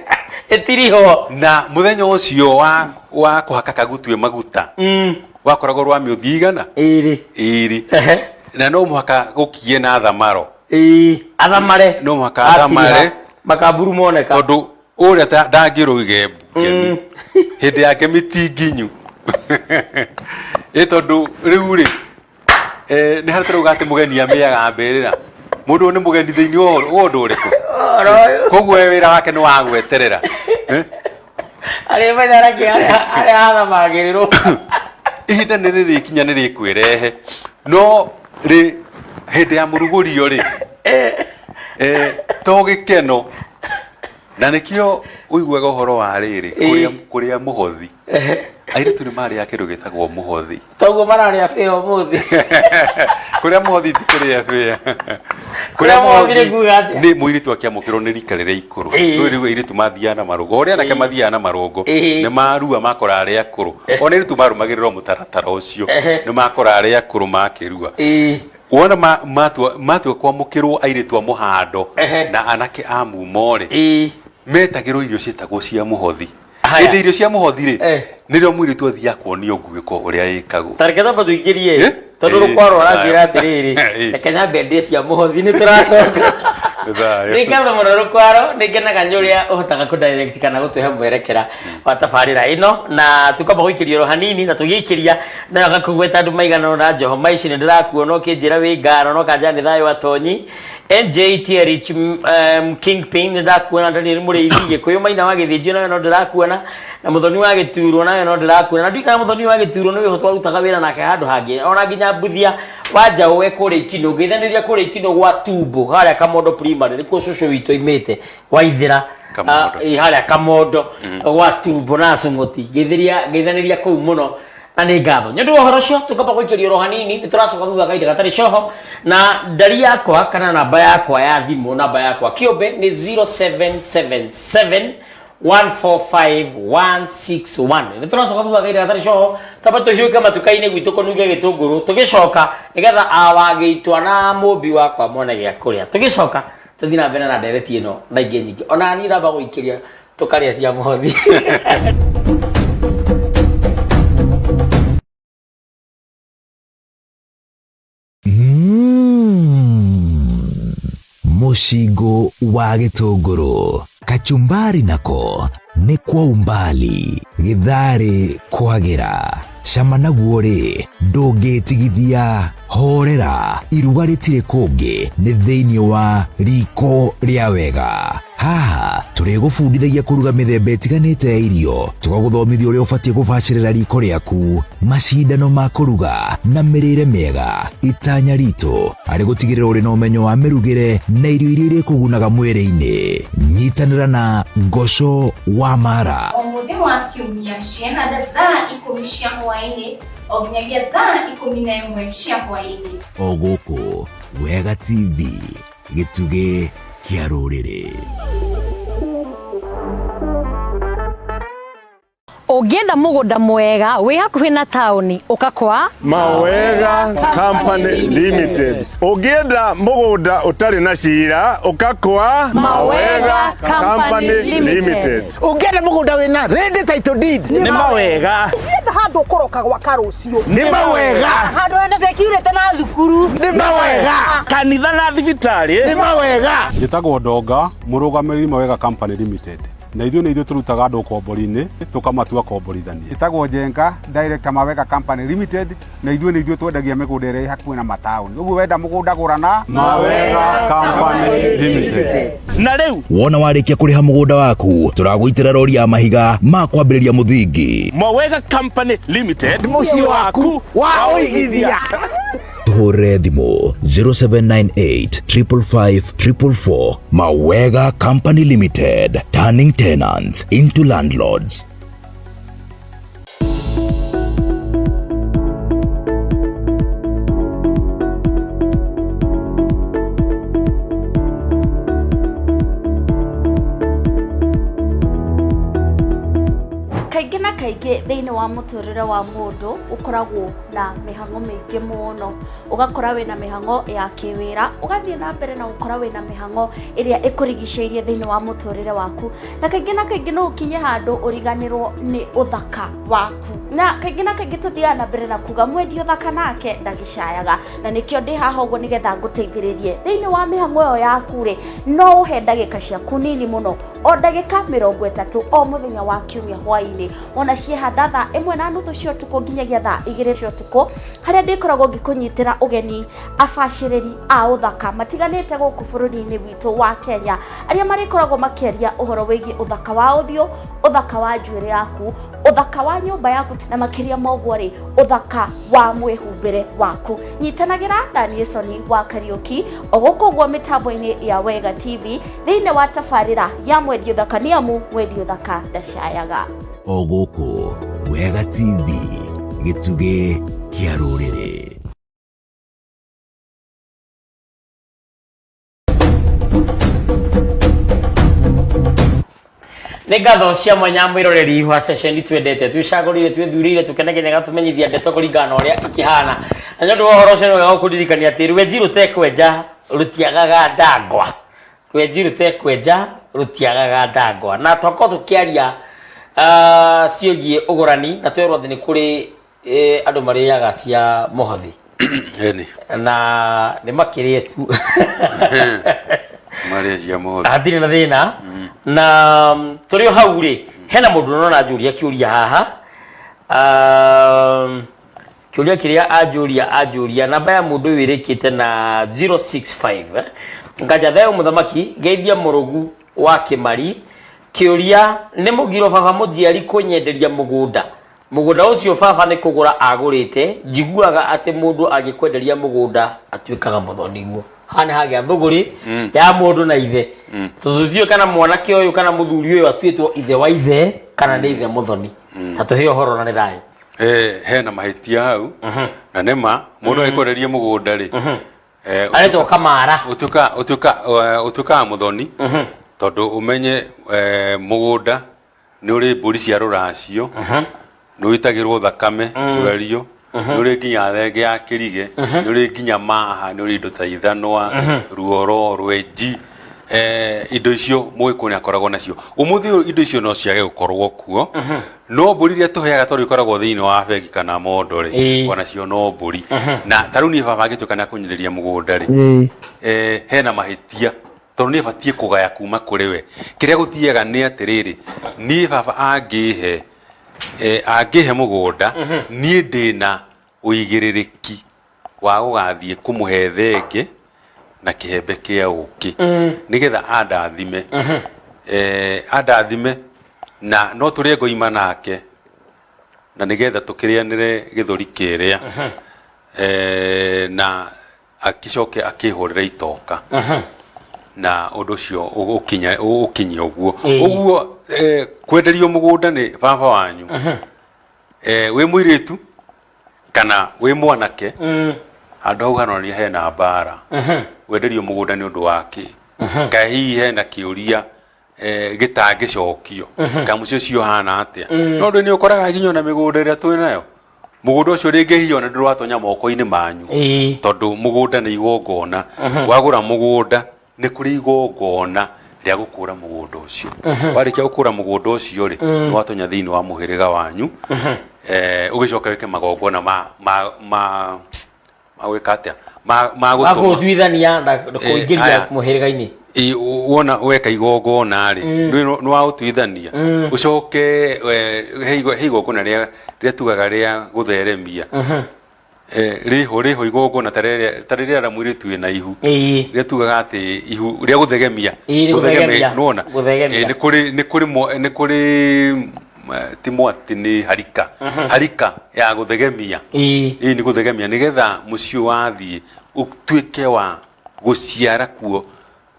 Ĩtiriho. na mũthenya ũcio wa kũhaka kagutwe maguta wakoragwo rwa mĩũthi igana Ĩrĩ. ĩrĩ Ehe. na no mũhaka gũkiye na thamaro Ĩĩ. Athamare. No mũhaka athamare. Makamburu moneka. Tondũ ũrĩa ndangĩrũige ngemi hĩndĩ ya ngemi ti nginyu ĩ tondũ rĩu rĩ nĩ harĩa tũrauga atĩ mũgeni amĩaga mbĩrĩra mũndũ ũyũ nĩ mũgeni thĩinĩ wa ũndũ ũrĩkũ Ũhoro ũyũ. koguo we wĩra wake nĩ wa gweterera Arĩa manyarake arĩa athamagĩrĩrwo. Ihinda nĩ rĩrĩkinya nĩ rĩkwĩrehe no rĩ hĩndĩ ya mũrugũrio rĩ to gĩkeno na nĩkĩo ũiguaga ũhoro wa rĩrĩ kũrĩa mũhothi airĩtu nĩ marĩaga kĩndũ gĩtagwo mũhothi Toguo mararĩa bĩa ũmũthĩ. Kũrĩa mũhothi ti kũrĩa bĩa. Kũrĩa mũhothi nĩ kuga atĩa? Nĩ mũirĩtu akĩamũkĩrwo nĩ rika rĩrĩa ikũrũ. Ĩĩ. Rĩu rĩu airĩtu mathiaga na marũngo. Ũrĩa anake mathiaga na marũngo Ĩĩ. nĩ marua makora arĩa akũrũ. Ona airĩtu marũmagĩrĩra o mũtaratara ũcio. Ehe. Nĩ makora arĩa akũrũ makĩrua. Ĩĩ. Wona matua kwamũkĩrwo airĩtu a mũhando Ehe. na anake a mumo rĩ Ĩĩ. metagĩrwo irio ciĩtagwo cia mũhothi. Haya. Hĩndĩ irio cia mũhothi rĩ Eh. nĩrĩo mũirĩtu athiaga kuonio nguĩko ũrĩa ĩkagwo. Ta reke twambe tũingĩrie Eh? tondũ Eh, rũkwaro ũranjĩra thayũ. atĩrĩrĩ Eh. reke nyambe ndĩe cia mũhothi nĩ tũracoka. Thayũ. Nĩ ngatho mũno rũkwaro nĩ ngenaga nĩ ũrĩa ũhotaga kũ direct kana gũtũhe mwerekera wa tabarĩra ĩno na tũkamba gũikĩria oro hanini na tũgĩikĩria nayo gakũgweta andũ maigana ũna njoho maici nĩ ndĩrakuona ũkĩnjĩra wĩ ngaro no kanja nĩ thayũ atonyi NJTRH Kingpin nĩ ndakuona Daniel Mũrĩithi Gĩkũyũ Maina wa Gĩthĩnjio nawe no ndĩrakuona na Mũthoni wa Gĩturwo nawe no ndĩrakuona na ndirikana Mũthoni wa Gĩturwo nĩ wĩho twarutaga wĩra nake handũ hangĩ ona nginya Mbuthia wa Njaũ e kũrĩa Ikinũ ngĩithanĩria kũrĩa Ikinũ gwa Tumbo harĩa Kamondo Primary nĩkuo cũcũ witũ aimĩte Waithĩra Kamondo. Harĩa Kamondo gwa Tumbo na Cũng'ũti ngĩithanĩria kũu mũno na nĩ ngatho nĩ ũndũ wa ũhoro ũcio tũkamba gũikĩria oro hanini nĩ tũracoka thutha kahinda gatarĩ coho na ndari yakwa kana namba yakwa ya thimũ namba yakwa kĩũmbe nĩ 0777 145161 nĩ tũracoka thutha kahinda gatarĩ coho tamba tũhiũke matuka-inĩ gwitũ kũnunge gĩtũngũrũ tũgĩcoka nĩgetha awagĩitwa na mũmbi wakwa mone gĩa kũrĩa tũgĩcoka tũthiĩ na mbere na ndereti ĩno na ingĩ nyingĩ ona niĩ ndamba gũikĩria tũkarĩa cia mũhothi. Mũcingũ wa gĩtũngũrũ kachumbari nako nĩ kwa umbali gĩtharĩ kwagĩra cama naguo rĩ ndũngĩtigithia horera iruga rĩtirĩ kũngĩ nĩ thĩinĩ wa riko rĩa wega haha tũrĩgũbundithagia kũruga mĩthemba ĩtiganĩte ya irio tũgagũthomithia ũrĩa ũbatiĩ kũbacĩrĩra riko rĩaku macindano ma kũruga na mĩrĩre mĩega itanya ritũ arĩ gũtigĩrĩra ũrĩ na ũmenyo wa mĩrugĩre na irio iria irĩkũgunaga mwĩrĩ-inĩ. Nyitanĩra na Ngoco wa Mara. O mũthĩ wa kiumia ciehanda thaa 10 cia hwaĩ-inĩ o nginyagia thaa 11 cia hwaĩ-inĩ. O gũkũ Wega TV, gĩtugĩ kĩa rũrĩrĩ. Ũngĩenda mũgũnda mwega wĩ hakuhĩ na taũni ũka kwa Mawega Company Limited. Ũngĩenda mũgũnda ũtarĩ na cira ũka kwa Mawega Company Limited. Ũngĩenda mũgũnda wĩna ready title deed Nĩ mawega. Ũngĩenda handũ ũkũroka gwaka rũciũ nĩ mawega. Handũ hena security na thukuru nĩ mawega. Kanitha na thibitarĩ nĩ mawega. Njĩtagwo Ndonga, mũrũgamĩrĩri Mawega Company Limited. Na ithuĩ nĩ ithuĩ tũrutaga andũ ũkombori-inĩ tũkamatua komborithania. Njĩtagwo Njenga, Director Mawega Company Limited, na ithuĩ nĩ ithuĩ twendagia mĩgũnda ĩrĩa ĩ hakuhĩ na mataũni. Ũguo wenda mũgũnda gũra na Mawega Company Limited. Na rĩu Wona warĩkia kũrĩha mũgũnda waku, tũragũitĩra rori ya mahiga ma kwambĩrĩria mũthingi. Mawega Company Limited, Mũciĩ waku wa ũigithia. Tũhũrĩre thimũ 0798 555 444. Mawega Company Limited, turning tenants into landlords. Kaingĩ na kaingĩ thĩinĩ wa mũtũrĩre wa mũndũ ũkoragwo na mĩhang'o mĩingĩ mũno. Ũgakora wĩna mĩhang'o ya kĩwĩra, ũgathiĩ na mbere na gũkora wĩna mĩhang'o ĩrĩa ĩkũrigicĩirie thĩinĩ wa mũtũrĩre waku. Na kaingĩ na kaingĩ no ũkinye handũ ũriganĩrwo nĩ ũthaka waku. Na kaingĩ na kaingĩ tũthiaga na mbere na kuga mwendi ũthaka nake ndagĩcayaga. Na nĩkĩo ndĩ haha ũguo nĩgetha ngũteithĩrĩrie thĩinĩ wa mĩhang'o ĩyo yaku rĩ, no ũhe ndagĩka ciaku nini mũno, o ndagĩka 30 o mũthenya wa kiumia hwaĩ-inĩ, ona ciehanda thaa 1:30 cia ũtukũ nginyagia thaa 2 cia ũtukũ, harĩa ndĩkoragwo ngĩkũnyitĩra ũgeni abacĩrĩri a ũthaka matiganĩte gũkũ bũrũri-inĩ witũ wa Kenya, arĩa marĩkoragwo makĩaria ũhoro wĩgiĩ ũthaka wa ũthiũ, ũthaka wa njuĩrĩ yaku, ũthaka wa nyũmba yaku, na makĩria ma ũguo rĩ, ũthaka wa mwĩhumbĩre waku. Nyitanagĩra na niĩ Soni wa Kariũki o gũkũ ũguo mĩtambo-inĩ ya Wega TV thĩinĩ wa tabarĩra ya Mwendi Ũthaka, nĩ amu Mwendi Ũthaka ndacayaga. O gũkũ Wega TV, gĩtugĩ kĩa rũrĩrĩ. Nĩ ngatho cia mwanya mwĩroreri wa ceceni twendete, twĩcagũrire, twĩthurĩire, tũkenegenyaga, tũmenyithia ndeto kũringana na ũrĩa ikĩhana. Na nĩ ũndũ wa ũhoro ũcio nĩ wega gũkũririkania atĩ rwenji rũtekwenja rũtiagaga ndangwa. Rwenji rũtekwenja rũtiagaga ndangwa. Na twakorwo tũkĩaria ciĩgiĩ ũgũrani, na twerwo atĩ nĩ kũrĩ andũ marĩaga cia mũhothi. Ĩni. Na nĩ makĩrĩe tu. Marĩa cia mũhothi. Hatirĩ na thĩna. Na tũrĩ o hau rĩ, hena mũndũ ũrona anjũria kĩũria haha. Kĩũria kĩrĩa anjũria namba ya mũndũ ũyũ ĩrĩkĩte na 065. Nganja thayũ mũthamaki, geithia mũrũgu wa Kĩmari. Kĩũria nĩ mũgiro baba mũnjiari kũnyenderia mũgũnda. Mũgũnda ũcio baba nĩ kũgũra agũrĩte, njiguaga atĩ mũndũ angĩkwenderia mũgũnda atuĩkaga mũthoniguo. Haha nĩ hagĩa thũgũrĩ ya mũndũ na ithe. Tondũ tũtiũĩ kana mwanake ũyũ kana mũthuri ũyũ atuĩtwo ithe wa ithe kana nĩ ithe mũthoni. Ta tũhe ũhoro na nĩ thayũ. Hena mahĩtia hau. Na nĩma mũndũ agĩkwenderia mũgũnda rĩ, Aretwo Kamara. Ũtuĩkaga mũthoni tondũ ũmenye mũgũnda nĩ ũrĩ mbũri cia rũracio, nĩ ũitagĩrwo thakame rũrario, nĩ ũrĩ nginya thenge ya kĩrige, nĩ ũrĩ nginya maha, nĩ ũrĩ indo ta ithanwa, ruoro, rwenji. Indo icio mũgĩkũyũ nĩ akoragwo nacio. Ũmũthĩ ũyũ indo icio no ciage gũkorwo kuo, no mbũri iria tũheaga tondũ ikoragwo thĩinĩ wa bengi kana mondo rĩ, onacio no mbũri. Na ta rĩu niĩ baba angĩtuĩka nĩ akũnyendĩria mũgũnda rĩ, hena mahĩtia tondũ niĩ batiĩ kũgaya kuma kũrĩ we. Kĩrĩa gũthiaga nĩ atĩrĩrĩ, niĩ baba angĩhe mũgũnda, niĩ ndĩna ũigĩrĩrĩki wa gũgathiĩ kũmũhe thenge na kĩhembe kĩa ũkĩ nĩgetha andathime. Andathime na no tũrĩe ngoima nake na nĩgetha tũkĩrĩanĩre gĩthũri kĩrĩa. Na akĩcoke akĩhũrĩre itoka. Na ũndũ ũcio ũkinya ũkinye ũguo. Ũguo kwenderio mũgũnda nĩ baba wanyu, wĩ mũirĩtu kana wĩ mwanake, handũ hau haronania hena mbara. Wenderio mũgũnda nĩ ũndũ wa kĩ? Kaĩ hihi hena kĩũria gĩtangĩcokio? Kana mũciĩ ũcio ũhana atĩa? No ũndũ nĩ ũkoraga nginya ona mĩgũnda ĩrĩa twĩ nayo, mũgũnda ũcio rĩngĩ hihi ona ndũratonya moko-inĩ manyu, tondũ mũgũnda nĩ igongona. Wagũra mũgũnda, nĩ kũrĩ igongona rĩa gũkũra mũgũnda ũcio. Warĩkia gũkũra mũgũnda ũcio rĩ, nĩ watonya thĩinĩ wa mũhĩrĩga wanyu, ũgĩcoka wĩke magongona ma gwĩka atĩa, ma gũtũma Gũtuithania na kũingĩria aya. mũhĩrĩga-inĩ. Ĩ, wona weka igongona rĩ, nĩ wa gũtuithania, ũcoke he igongona rĩa tugaga rĩa gũtheremia. Rĩho igongona ta rĩrĩa rĩa mũirĩtu wĩna ihu, rĩrĩa tugaga atĩ ihu rĩa gũthegemia. Ĩĩ, rĩa gũthegemia. Nĩwona? Gũthegemia. Nĩ kũrĩ ti mwati, nĩ harika, harika ya gũthegemia. Ĩĩ, nĩ gũthegemia nĩgetha mũciĩ wathiĩ ũtuĩke wa gũciara kuo,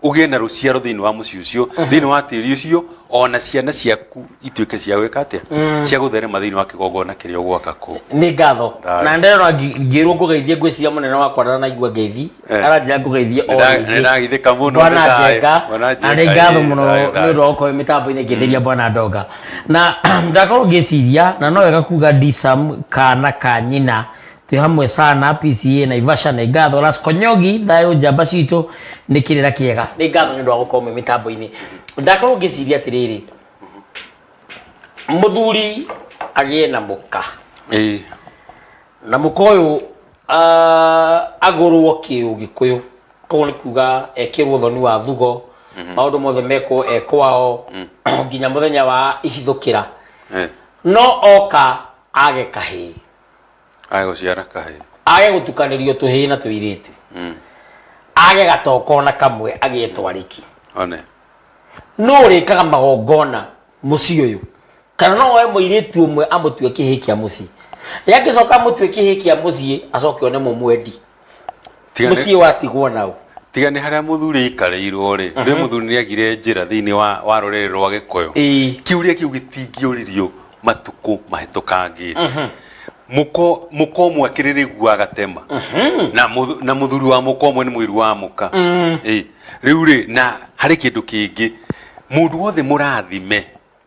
ũgĩe na rũciaro thĩinĩ wa mũciĩ ũcio, thĩinĩ wa tĩri ũcio, ona ciana ciaku ituĩke cia gwĩka atĩa, cia gũtherema thĩinĩ wa kĩgongona kĩrĩa ũgwaka kũu. Nĩ ngatho. Thayũ. Na ndĩrona ngĩrwo ngũgeithie, ngwĩciria mũnene wakwa ndanaigua ngeithi. Aranjĩra ngũgeithie o Nĩ rĩngĩ. ndagithĩka mũno. Bwana Nĩ thayũ. Njenga. Bwana Na Njenga, nĩ ngatho ĩĩ, mũno thayũ, nĩ thayũ. ũndũ wa gũkorwo mĩtambo-inĩ ngĩthĩria bwana Ndonga. Na ndakorwo ngĩciria na no wega kuga Disam kana ka nyina twĩ hamwe sana PCA Naivasha. Nĩ ngatho. Raskonyogi, thayũ njamba citũ, nĩ kĩrĩra kĩega. Nĩ ngatho nĩ ũndũ wa gũkorwo mwĩ mĩtambo-inĩ. Ndakorwo ngĩciria atĩrĩrĩ, mũthuri agĩe na mũka, na mũka ũyũ agũrwo kĩũgĩkũyũ, koguo nĩ kuga ekĩrwo thoni wa thugo, maũndũ mothe mekwo e kwao nginya mũthenya wa ihithũkĩra, no oka age kahĩĩ. Age gũciara kahĩĩ. Age gũtukanĩrio tũhĩĩ na tũirĩtu, age gatoko na kamwe, agĩe twarĩki. One. No ũrĩkaga magongona mũciĩ ũyũ, kana no oe mũirĩtu ũmwe amũtue kĩhĩĩ kĩa mũciĩ, yakĩcoka amũtue kĩhĩĩ kĩa mũciĩ, acoke one mũmwendi? Tiga nĩ- Mũciĩ watigwo nao. Tiga nĩ harĩa mũthuri aikarĩirwo rĩ, rĩ mũthuri nĩ agire njĩra thĩinĩ wa rũrĩrĩ rwa Gĩkũyũ. Kĩũria kĩu gĩtingĩũririo matukũ mahĩtũkangĩte. Mũko ũmwe akĩrĩrĩgua agatema na mũthuri wa mũka ũmwe nĩ mũiru wa mũka. Ĩĩ. Rĩu rĩ, na harĩ kĩndũ kĩngĩ, mũndũ wothe mũrathime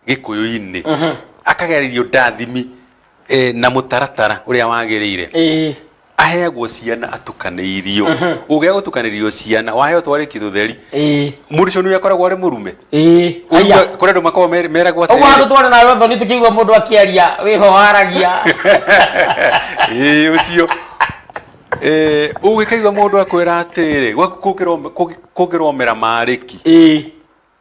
Gĩkũyũ-inĩ akagererio ndathimi na mũtaratara ũrĩa wagĩrĩire, aheagwo ciana atukanĩirio. Ũngĩaga gũtukanĩrio ciana, waheo twarĩki tũtheri, mũndũ ũcio nĩwe akoragwo arĩ mũrume. Aya. Kũrĩ andũ makoragwo meragwo Ũguo handũ atĩrĩrĩ, twarĩ nawe thoni tũkĩigua mũndũ akĩaria wĩho waragia. Ĩĩ, ũcio ũgĩkaigua mũndũ akwĩra atĩrĩ, gwaku kũngĩromera marĩki,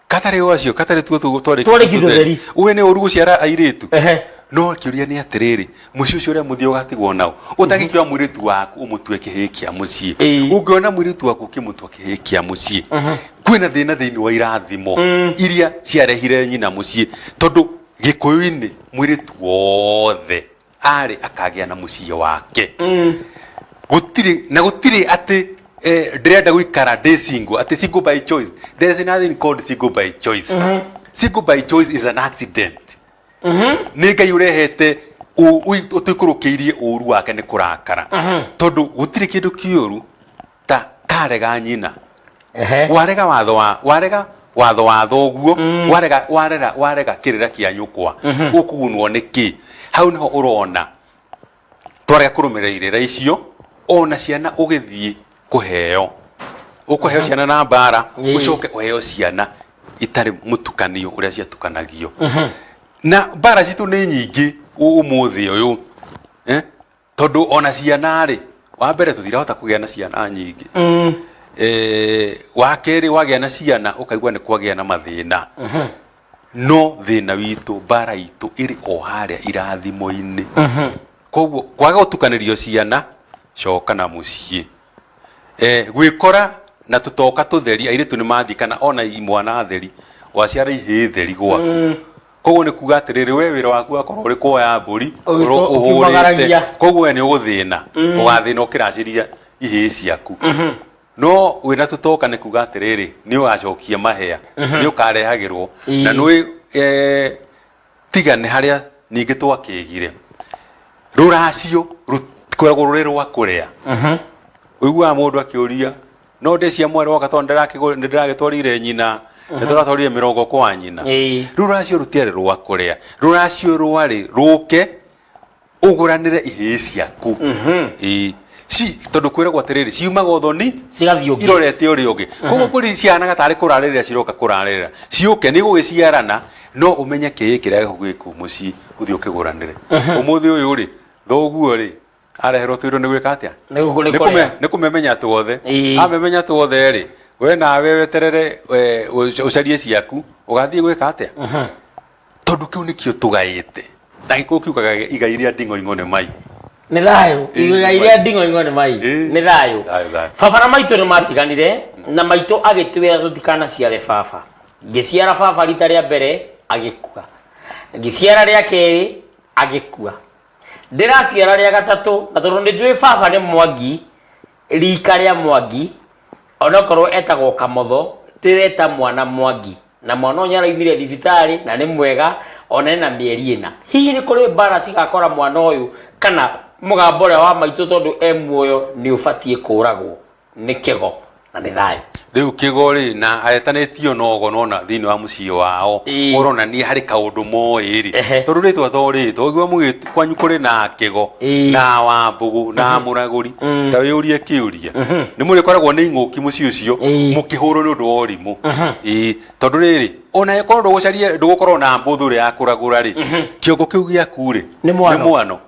katarĩ o acio katarĩ tuo twarĩki Twarĩki tũtheri. We nĩ ũru gũciara airĩtu. No kĩũria nĩ atĩrĩrĩ, mũciĩ ũcio ũrĩa mũthiĩ ũgatigwo nao ũtangĩkĩoya mũirĩtu waku ũmũtue kĩhĩĩ kĩa mũciĩ? Ũngĩona mũirĩtu waku ũkĩmũtua kĩhĩĩ kĩa mũciĩ, kwĩna thĩna thĩinĩ wa irathimo iria ciarehire nyina mũciĩ, tondũ Gĩkũyũ-inĩ mũirĩtu wothe arĩ akagĩa na mũciĩ wake. Gũtirĩ na gũtirĩ atĩ ndĩrenda gũikara ndĩ single, atĩ single by choice. There is nothing called single by choice. Single by choice is an accident. Nĩ Ngai ũrehete ũtũikũrũkĩirie ũru wake nĩ kũrakara, tondũ gũtirĩ kĩndũ kĩũru ta karega nyina. Warega watho wa warega watho wa thoguo, warega warera warega kĩrĩra kĩa nyũkwa, ũkũgunwo nĩ kĩ? Hau nĩho ũrona twarega kũrũmĩrĩra irĩra icio, ona ciana ũgĩthiĩ kũheo, ũkũheo ciana na mbara, ũcoke ũheo ciana itarĩ mũtukanio ũrĩa ciatukanagio. Na mbara citũ nĩ nyingĩ ũmũthĩ ũyũ, tondũ ona ciana rĩ, wa mbere tũtirahota kũgĩa na ciana nyingĩ. Wa kerĩ, wagĩa na ciana ũkaigua nĩ kwagĩa na mathĩna. No thĩna witũ, mbara itũ ĩrĩ o harĩa irathimo-inĩ. Koguo kwaga gũtukanĩrio ciana, coka na mũciĩ. Gwĩkora na tũtoka tũtheri, airĩtu nĩ mathiĩ kana ona imwana theri, waciara ihĩĩ theri gwaku. Koguo nĩ kuga atĩrĩrĩ, we wĩra waku wakorwo ũrĩ kuoya mbũri ũhũrĩte. Ũkiumagaragia. Koguo we nĩ ũgũthĩna, ũgathĩna ũkĩracĩria ihĩĩ ciaku. No wĩna tũtoka nĩ kuga atĩrĩrĩ, nĩ ũgacokia mahĩa, nĩ ũkarehagĩrwo. Na nĩ tiga nĩ harĩa ningĩ twakĩgire rũracio rũkoragwo rũrĩ rwa kũrĩa. Ũiguaga mũndũ akĩũria, no ndĩ cia mwarĩ waka tondũ nĩ ndĩragĩtwarire nyina, nĩ tũratwarire mĩrongo kwa nyina. Rũracio rũtiarĩ rwa kũrĩa, rũracio rwarĩ rũke ũgũranĩre ihĩĩ ciaku. Ĩĩ. Tondũ kwĩragwo atĩrĩrĩ, ciumaga ũthoni cigathiĩ ũngĩ irorete ũrĩa ũngĩ. Koguo mbũri cihanaga tarĩ kũrarĩrĩra ciroka kũrarĩrĩra, ciũke nĩ igũgĩciarana, no ũmenye kĩĩ kĩrĩa gĩkũ gĩkũ mũciĩ ũthiĩ ũkĩgũranĩre. Ũmũthĩ ũyũ rĩ, thoguo rĩ, areherwo tũindo nĩ gwĩka atĩa? Nĩ kũrĩa. Nĩ kũmemenya tuothe. Amemenya tuothe rĩ, we nawe weterere ũcarie ciaku, ũgathiĩ gwĩka atĩa? Tondũ kĩu nĩkĩo tũgaĩte. Na Gĩkũyũ kiugaga igai rĩa nding'oing'o nĩ mai. Nĩ thayũ. Igai rĩa nding'oing'o nĩ mai. Nĩ thayũ. Thayũ, thayũ. Baba na maitũ nĩ matiganire, na maitũ agĩtwĩra tũtikanaciare baba. Ngĩciara baba rita rĩa mbere agĩkua, ngĩciara rĩa kerĩ agĩkua, ndĩraciara rĩa gatatũ, na tondũ nĩ njũĩ baba nĩ Mwangi, rika rĩa Mwangi, onokorwo etagwo Kamotho, ndĩreta mwana Mwangi, na mwana ũyũ nĩaraumire thibitarĩ na nĩ mwega, ona ena mĩeri 4. Hihi nĩ kũrĩ mbara cigakora mwana ũyũ, kana mũgambo ũrĩa wa maitũ tondũ e muoyo nĩ ũbatiĩ kũragwo nĩ kĩgo? Na nĩ thayũ. Rĩu kĩgo rĩ, na etanĩtio na ũgo nona thĩinĩ wa mũciĩ wao, ũronania harĩ kaũndũ moĩ rĩ, tondũ rĩtwa to rĩtwa, ũngĩigua mũgĩ kwanyu kũrĩ na kĩgo, na Wambũgũ, na mũragũri, ta wĩyũrie kĩũria, nĩ mũrĩkoragwo nĩ ing'ũki mũciĩ ũcio, mũkĩhũrwo nĩ ũndũ wa ũrimũ. Tondũ rĩrĩ, ona ĩkorwo ndũgũcaria, ndũgũkorwo na mbũthũ ĩrĩa ya kũragũra rĩ, kĩongo kĩu gĩaku rĩ, Nĩ mwano. Nĩ mwano.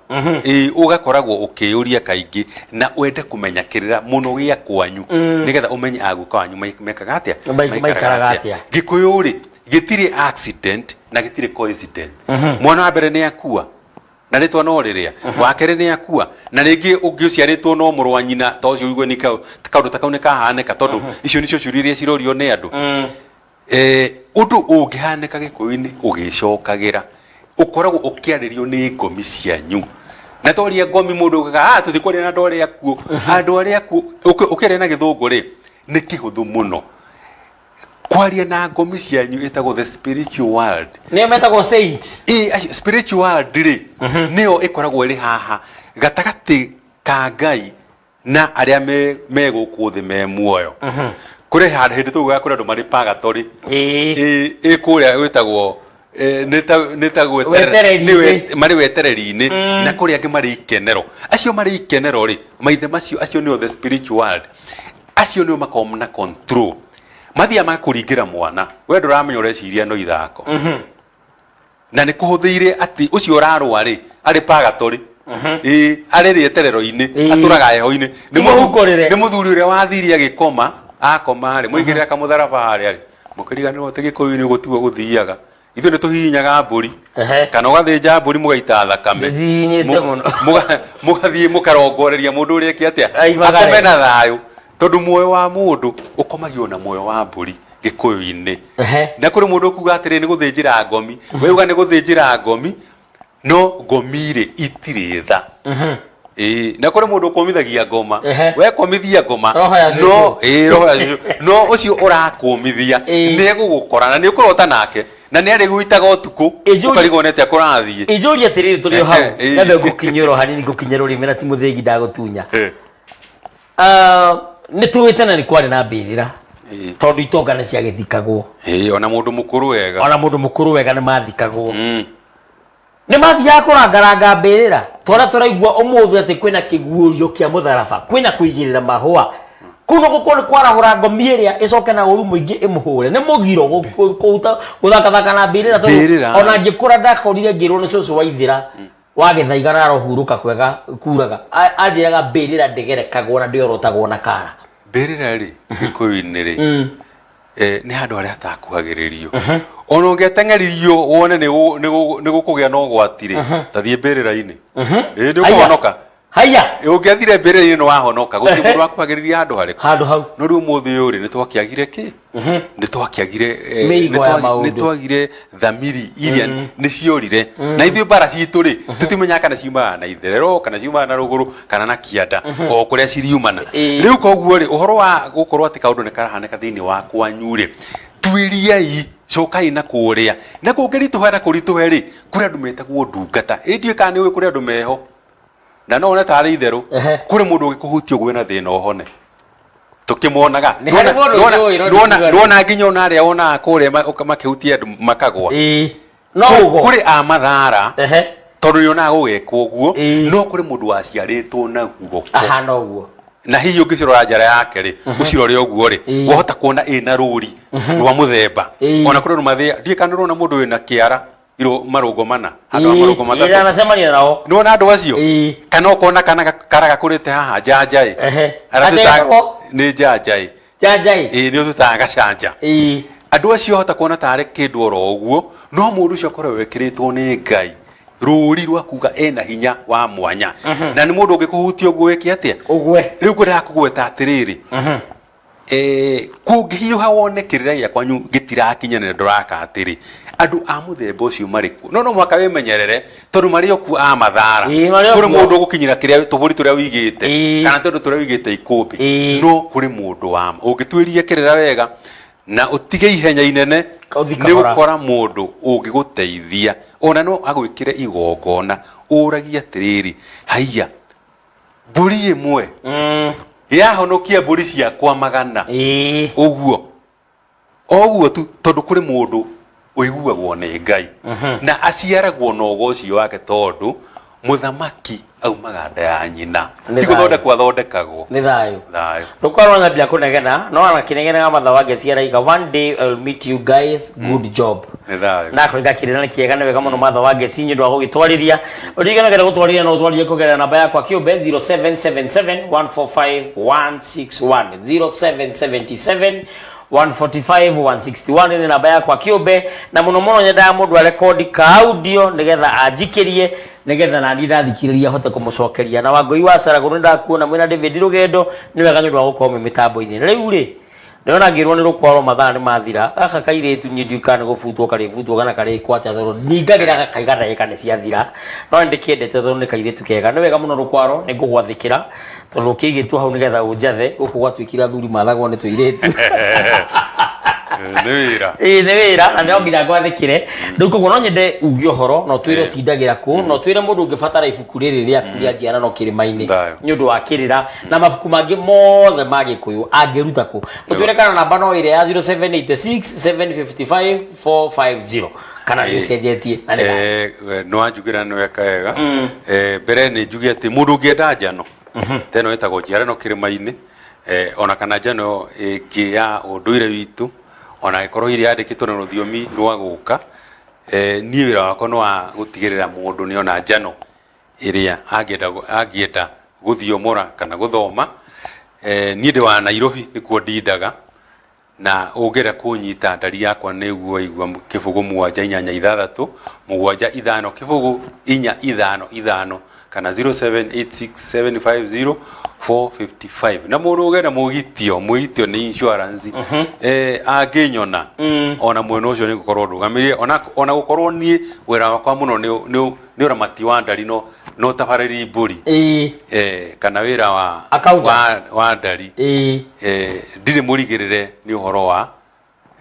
Ĩĩ, ũgakoragwo ũkĩyũria kaingĩ na wende kũmenya kĩrĩra mũno gĩa kwanyu, nĩgetha ũmenye aguka wanyu mekaga atĩa, Maikaraga atĩa. Gĩkũyũ rĩ, gĩtirĩ accident na gĩtirĩ coincidence. Mwana wa mbere nĩ akua na rĩtwa no rĩrĩa, wa kerĩ nĩ akua na rĩngĩ ũngĩ ũciarĩtwo no mũrũ wa nyina, ta ũcio ũigue nĩ kaũndũ ta kau nĩ kahanĩka, tondũ icio nĩcio ciũria iria cirorio nĩ andũ. Ũndũ ũngĩhanĩka Gĩkũyũ-inĩ ũgĩcokagĩra, ũkoragwo ũkĩarĩrio nĩ ngomi cianyu. Na twaria ngomi mũndũ augaga, ah, tũthi kwaria na andũ arĩa akuũ. Andũ arĩa akuũ, ũkĩaria na gĩthũngũ rĩ, nĩ kĩhũthũ mũno. Kwaria na ngomi cianyu ĩtagwo the spiritual world. Nĩo metagwo saint. Ĩĩ, acio, spiritual world rĩ, nĩyo ĩkoragwo ĩrĩ haha gatagatĩ ka Ngai na arĩa me gũkũ thĩ me muoyo. Kũrĩ handũ hĩndĩ tũguaga kũrĩ andũ marĩ purgatory. Ĩ kũrĩa gwĩtagwo, nĩ ta Wetereri-inĩ. marĩ wetereri-inĩ, na kũrĩ angĩ marĩ ikenero. Acio marĩ ikenero rĩ, maithe macio, acio nĩo the spiritual world. Acio nĩo makoragwo na control. Mathiaga magakũringĩra mwana, we ndũramenya ũreciria no ithako. Na nĩ kũhũthĩire atĩ ũcio ũrarũa rĩ, arĩ purgatory. Ĩĩ, arĩ rĩeterero-inĩ, atũraga heho-inĩ. Nĩ Mũhuko rĩre. Nĩ mũthuri ũrĩa wathire agĩkoma, akoma rĩ, mũigĩrĩra kamũtharaba harĩa rĩ, mũkĩriganĩrwo atĩ Gĩkũyũ-inĩ ũguo tiguo gũthiaga. Ithuĩ nĩ tũhihinyaga mbũri, kana ũgathĩnja mbũri mũgaita thakame. Ndĩcihihinyĩte mũno. Mũgathiĩ mũkarongoreria mũndũ ũrĩa eke atĩa? Aimagare. Akome na thayũ. Tondũ muoyo wa mũndũ ũkomagio na muoyo wa mbũri Gĩkũyũ-inĩ. Na kũrĩ mũndũ ũkuga atĩrĩ, nĩ gũthĩnjĩra ngomi. We uga nĩ gũthĩnjĩra ngomi, no ngomi rĩ itirĩ tha. Ĩĩ, na kũrĩ mũndũ ũkũmithagia ngoma. We kũmithia ngoma, Roho ya cũcũ. no, ĩĩ, roho ya cũcũ. No ũcio ũrakũmithia, nĩ egũgũkora na nĩ ũkũrota nake, na nĩ arĩgũitaga ũtukũ, ũkarigwo nĩ atĩa kũrathiĩ. Injũria atĩrĩrĩ, tũrĩ o hau, nyambe ngũkinyĩra o hanini, ngũkinyĩra rũrĩmĩ na ti mũthĩgi ndagũtunya. Nĩ tũĩ tene nĩ kwarĩ na mbĩrĩra, tondũ itonga nĩ ciagĩthikagwo. Ĩĩ, ona mũndũ mũkũrũ wega. Ona mũndũ mũkũrũ wega nĩ mathikagwo. Nĩ mathiaga kũrangaranga mbĩrĩra. Twana tũraigua ũmũthĩ atĩ kwĩna kĩguũrio kĩa mũtharaba, kwĩna kũigĩrĩra mahũa. Kũu no gũkorwo nĩ kwarahũra ngomi ĩrĩa ĩcoke na ũru mũingĩ ĩmũhũre. Nĩ mũgiro gũthakathaka na mbĩrĩra, tondũ Mbĩrĩra. ona ngĩkũra ndakorire ngĩrwo nĩ cũcũ wa ithĩra wa Gĩthaiga na arohurũka kwega kuraga. Anjĩraga mbĩrĩra ndĩgerekagwo na ndĩorotagwo na kara. Mbĩrĩra rĩ, Gĩkũyũ-inĩ rĩ, nĩ handũ harĩa hatakuhagĩrĩrio. Ona ũngĩateng'eririo wone nĩ gũkũgĩa na ũgwati rĩ, ta thiĩ mbĩrĩra-inĩ. Ĩĩ, nĩ ũkũhonoka. Haiya. Ũngĩathire mbĩrĩra-inĩ nĩ wahonoka, gũtirĩ mũndũ wakuhagĩrĩria handũ harĩkũ. Handũ hau. No rĩu ũmũthĩ ũyũ rĩ, nĩ twakĩagire kĩ? Nĩ twakĩagire Mĩigua ya maũndũ. Nĩ twagire thamiri iria nĩ ciorire. Na ithuĩ mbara citũ rĩ, tũtimenyaga kana ciumaga na itherero, kana ciumaga na rũgũrũ, kana na kĩanda, o kũrĩa ciriumana. Rĩu koguo rĩ, ũhoro wa gũkorwo atĩ kaũndũ nĩ karahanĩka thĩinĩ wa kwanyu rĩ, tuĩriai, cokai na kũrĩa. Na kũngĩritũha na kũritũhe rĩ, kũrĩ andũ metagwo ndungata. Ĩ ndiũĩ kana nĩ ũĩ kũrĩ andũ meho. Na no wone tarĩ itherũ. Kũrĩ mũndũ ũngĩkũhutia ũgwe na thĩna ũhone. Tũkĩmonaga. Nĩ harĩ mũndũ njũĩ, no ndingiuga nũ. Nĩwona nginya ona arĩa wonaga kũrĩa makĩhutia andũ makagwa. No ũguo. Kũrĩ a mathara. Tondũ nĩonaga gũgekwo ũguo, no kũrĩ mũndũ waciarĩtwo na guoko. Ahana ũguo. Na hihi ũngĩcirora njara yake rĩ, ũcirore ũguo rĩ, wahota kuona ĩna rũri rwa mũthemba. Ona kũrĩ andũ mathĩa, ndiũĩ kana nĩũrona mũndũ wĩna kĩara marũngo mana, handũ ha marũngo matatũ. Ndanacemania nao. Nĩwona andũ acio? Kana ũkona kana kara gakũrĩte haha njanjaĩ. Arĩa Atetagwo? Nĩ njanjaĩ. Njanjaĩ? Ĩĩ, nĩ ũtũtaga gacanja. Andũ acio hota kuona tarĩ kĩndũ oro ũguo, no mũndũ ũcio akorwo wekĩrĩtwo nĩ Ngai rũri rwa kuga ena hinya wa mwanya. Na nĩ mũndũ ũngĩkũhutia ũguo wĩke atĩa? Ũgwe. Rĩu ngwendaga kũgweta atĩrĩrĩ, kũngĩhiũha wone kĩrĩra gĩa kwanyu gĩtirakinyanĩra ndũraka atĩrĩ, andũ a mũthemba ũcio marĩ kuo, no no mũhaka wĩmenyerere tondũ marĩ o kuo a mathara. Ĩĩ, marĩ o Kũrĩ kuo. mũndũ ũgũkinyĩra kĩrĩa tũbũri tũrĩa wĩigĩte kana tũndũ tũrĩa wĩigĩte ikũmbĩ, no kũrĩ mũndũ wa ma ũngĩtuĩria kĩrĩra wega na ũtige ihenya inene, Ũthiĩ nĩ kahora. ũkora mũndũ ũngĩgũteithia ona no agwĩkĩre igongona ũragie atĩrĩrĩ, haiya mbũri ĩmwe yahonokia mbũri ciakwa magana ũguo o ũguo tu, tondũ kũrĩ mũndũ ũiguagwo nĩ Ngai na aciaragwo na ũgo ũcio wake, tondũ mũthamaki aumaga nda ya nyina, Nĩ ti thayũ. gũthondekwo athondekagwo. Nĩ thayũ. Thayũ. Rũkorwo nyambia kũnegena no anakinegenaga matha wa ngeci araika, one day I'll meet you guys, good job. Nĩ thayũ. Na kũringa kĩrĩra nĩ kĩega, nĩ wega mũno matha wa ngeci nĩ ũndũ wa gũgĩtwarĩria. Ũririkane kenda gũtwarĩria no ũtwarĩrie kũgerera namba yakwa kĩũmbe 0777 145 161, 0777 145 161 nĩ namba yakwa kĩũmbe. Na mũno mũno nyendaga mũndũ arekondi ka audio nĩgetha anjikĩrie, nĩgetha naniĩ ndathikĩrĩria hote kũmũcokeria. Na Wangũi wa Caragũrũ nĩ ndakuona mwĩna David Rũgendo, nĩ wega nĩ ũndũ wa gũkorwo mwĩ mĩtambo-inĩ. Rĩu rĩ, ndĩrona ngĩrwo nĩ rũkwaro mathaa nĩ mathira. Gaka kairĩtu niĩ ndiũĩ kana nĩ gũbutwo karĩbutwo kana karĩkwo atĩa, tondũ ningagĩra gakaiga ndagĩka nĩ ciathira, no nĩ ndĩkĩendete tondũ nĩ kairĩtu kega. Nĩ wega mũno rũkwaro, nĩ ngũgwathĩkĩra tondũ ũkĩigĩtwo hau nĩgetha ũnjathe. Gũkũ gwatuĩkire athuri mathagwo nĩ tũirĩtu. Nĩ wĩra. Ĩĩ, nĩ wĩra na no nginya ngwathĩkĩre. Rĩu koguo no nyende uge ũhoro, no twĩre ũtindagĩra kũ, no twĩre mũndũ ũngĩbatara ibuku rĩrĩ rĩaku rĩa njiarano kĩrĩma-inĩ nĩ ũndũ wa kĩrĩra na mabuku mangĩ mothe ma Gĩkũyũ angĩruta kũ. Ũtwĩre kana namba no ĩrĩa ya 0786 755 450 kana nĩ ũcenjetie na nĩ Nĩ wanjugĩra nĩ weka wega. Mbere nĩ njuge atĩ mũndũ ũngĩenda njano ta ĩno ĩtagwo njiarano kĩrĩma-inĩ, ona kana njano ĩngĩ ya ũndũire witũ, ona ĩkorwo hihi yandĩkĩtwo na rũthiomi rwa gũka, niĩ wĩra wakwa nĩ wa gũtigĩrĩra mũndũ nĩ ona njano ĩrĩa angĩenda gũthiomora kana gũthoma. Niĩ ndĩ wa Nairobi, nĩkuo ndindaga, na ũngĩenda kũnyita ndari yakwa nĩguo igua 0 7 8 6 7 5 0 4 5 5 kana 0786 750 455. Na mũndũ ũgenda mũgitio, mũgitio nĩ insurance, angĩnyona ona mwena ũcio nĩ ngũkorwo ndũgamĩrĩire, ona gũkorwo niĩ wĩra wakwa mũno nĩ ũramati wa ndari no tabarĩri mbũri, kana wĩra wa ndari, ndirĩ mũrigĩrĩre nĩ ũhoro wa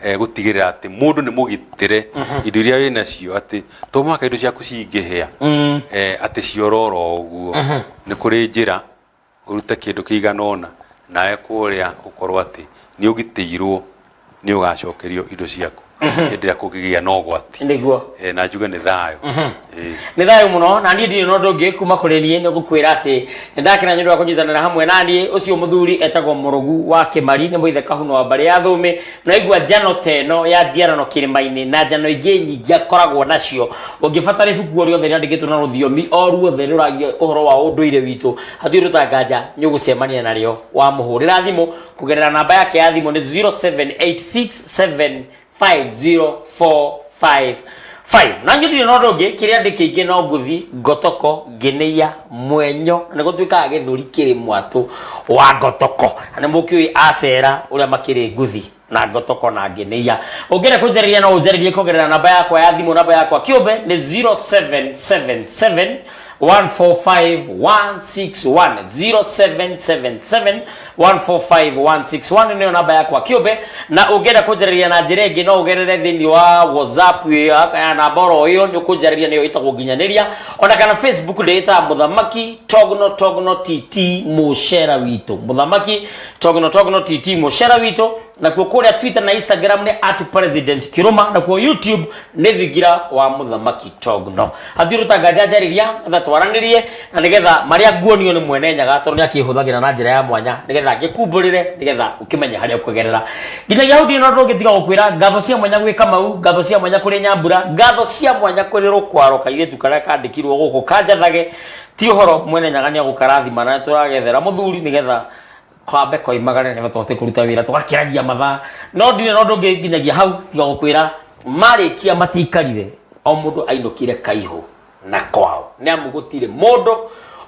gũtigĩrĩra atĩ mũndũ nĩ mũgitĩre indo iria wĩ nacio, atĩ to mũhaka indo ciaku cingĩhĩa atĩ ciororo ũguo. Nĩ kũrĩ njĩra ũrute kĩndũ kĩigana ũna nawe kũrĩa ũkorwo atĩ nĩ ũgitĩirwo, nĩ ũgacokerio indo ciaku hĩndĩ ĩrĩa kũngĩgĩa na ũgwati. Nĩguo. Na njuge nĩ thayũ. Nĩ thayũ mũno. Na niĩ ndirĩ na ũndũ ũngĩ kuma kũrĩ niĩ, nĩ ngũkwĩra atĩ nĩ ndakena nĩ ũndũ wa kũnyitanĩra hamwe na niĩ. Ũcio mũthuri etagwo Mũrũgu wa Kĩmari, nĩ mũithe Kahuno wa mbarĩ ya Thũmĩ. Naigua njano ta ĩno ya njiarano kĩrĩma-inĩ na njano ingĩ nyingĩ akoragwo nacio. Ũngĩbatara ibuku o rĩothe rĩandĩkĩtwo na rũthiomi o ruothe rũragia ũhoro wa ũndũire witũ, hatirĩ ũndũ nganja nĩ ũgũcemania narĩo wamũhũrĩra thimũ kũgerera namba yake ya thimũ nĩ 0786 750 45. 5. Na ndirĩ na ũndũ ũngĩ kĩrĩa ndĩkĩingĩ no nguthi ngotoko ngĩnĩia mwenyo nĩ gũtuĩkaga gĩthũri kĩrĩ mwatũ wa ngotoko na nĩ mũkĩũĩ acera ũrĩa makĩrĩ nguthi na ngotoko na ngĩnĩia. Ũngĩenda kũnjarĩria no ũnjarĩrie kũgerera namba yakwa ya thimũ, namba yakwa kĩũmbe nĩ 0777 145 161, 0777 145 161 nĩyo namba yakwa kĩũmbe. Na ũngĩenda kũnjarĩria na njĩra ĩngĩ no ũgerere thĩinĩ wa WhatsApp ya namba oro ĩyo nĩ ũkũnjarĩria, nĩyo ĩtagwo nginyanĩria, ona kana Facebook ndĩĩtaga Mũthamaki Togno Togno TT Mũcera witũ, Mũthamaki Togno Togno TT Mũcera witũ. Nakuo kũrĩa Twitter na Instagram nĩ @President Kiruma, nakuo YouTube nĩ Thingira wa Mũthamaki Togno. Hathiũrũtanga njanjarĩria nĩgetha twaranĩrie na nĩgetha marĩa nguonio nĩ mwene Nyaga, tondũ nĩ akĩhũthagĩra na njĩra ya mwanya, nĩgetha ngĩkumbũrĩre, nĩgetha ũkĩmenye harĩa ũkũgerera. Nginyagia hau ndirĩ na ũndũ ũngĩ tiga gũkwĩra ngatho cia mwanya gwĩ Kamau, ngatho cia mwanya kũrĩ Nyambura, ngatho cia mwanya kũrĩ Rũkwaro, kairĩtu karĩa kandĩkirwo gũkũ kanjathage. Ti ũhoro mwene Nyaga nĩ agũkarathima na tũragethera mũthuri nĩgetha kwambe koimagare nĩgetha tũhote kũruta wĩra tũgakĩragia mathaa. No ndirĩ na ũndũ ũngĩ nginyagia hau tiga gũkwĩra marĩkia matiikarire, o mũndũ ainũkire kaihũ na kwao, nĩ amu gũtirĩ mũndũ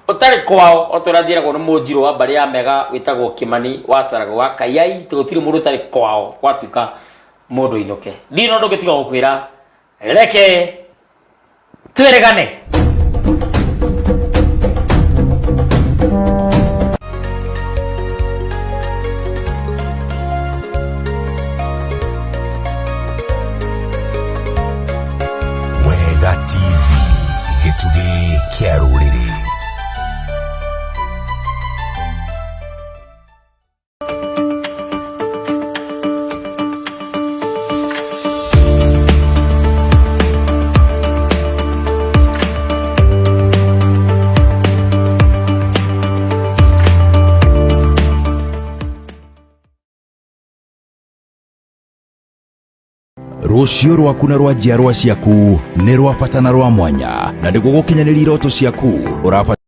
ũtarĩ kwao. O ta ũrĩa njĩragwo nĩ mũnjirũ wa mbarĩ ya mega wĩtagwo Kĩmani wa Carago wa Kayai, gũtirĩ mũndũ ũtarĩ kwao, gwatuĩka mũndũ ainũke. Ndirĩ na ũndũ ũngĩ tiga gũkwĩra reke twĩrĩgane. Wega TV, gĩtugĩ kĩa rũrĩrĩ. Rũciũ rwaku na rwa njiarwa ciaku nĩ rwa bata na rwa mwanya, na nĩguo gũkinyanĩria iroto ciaku ũrabatara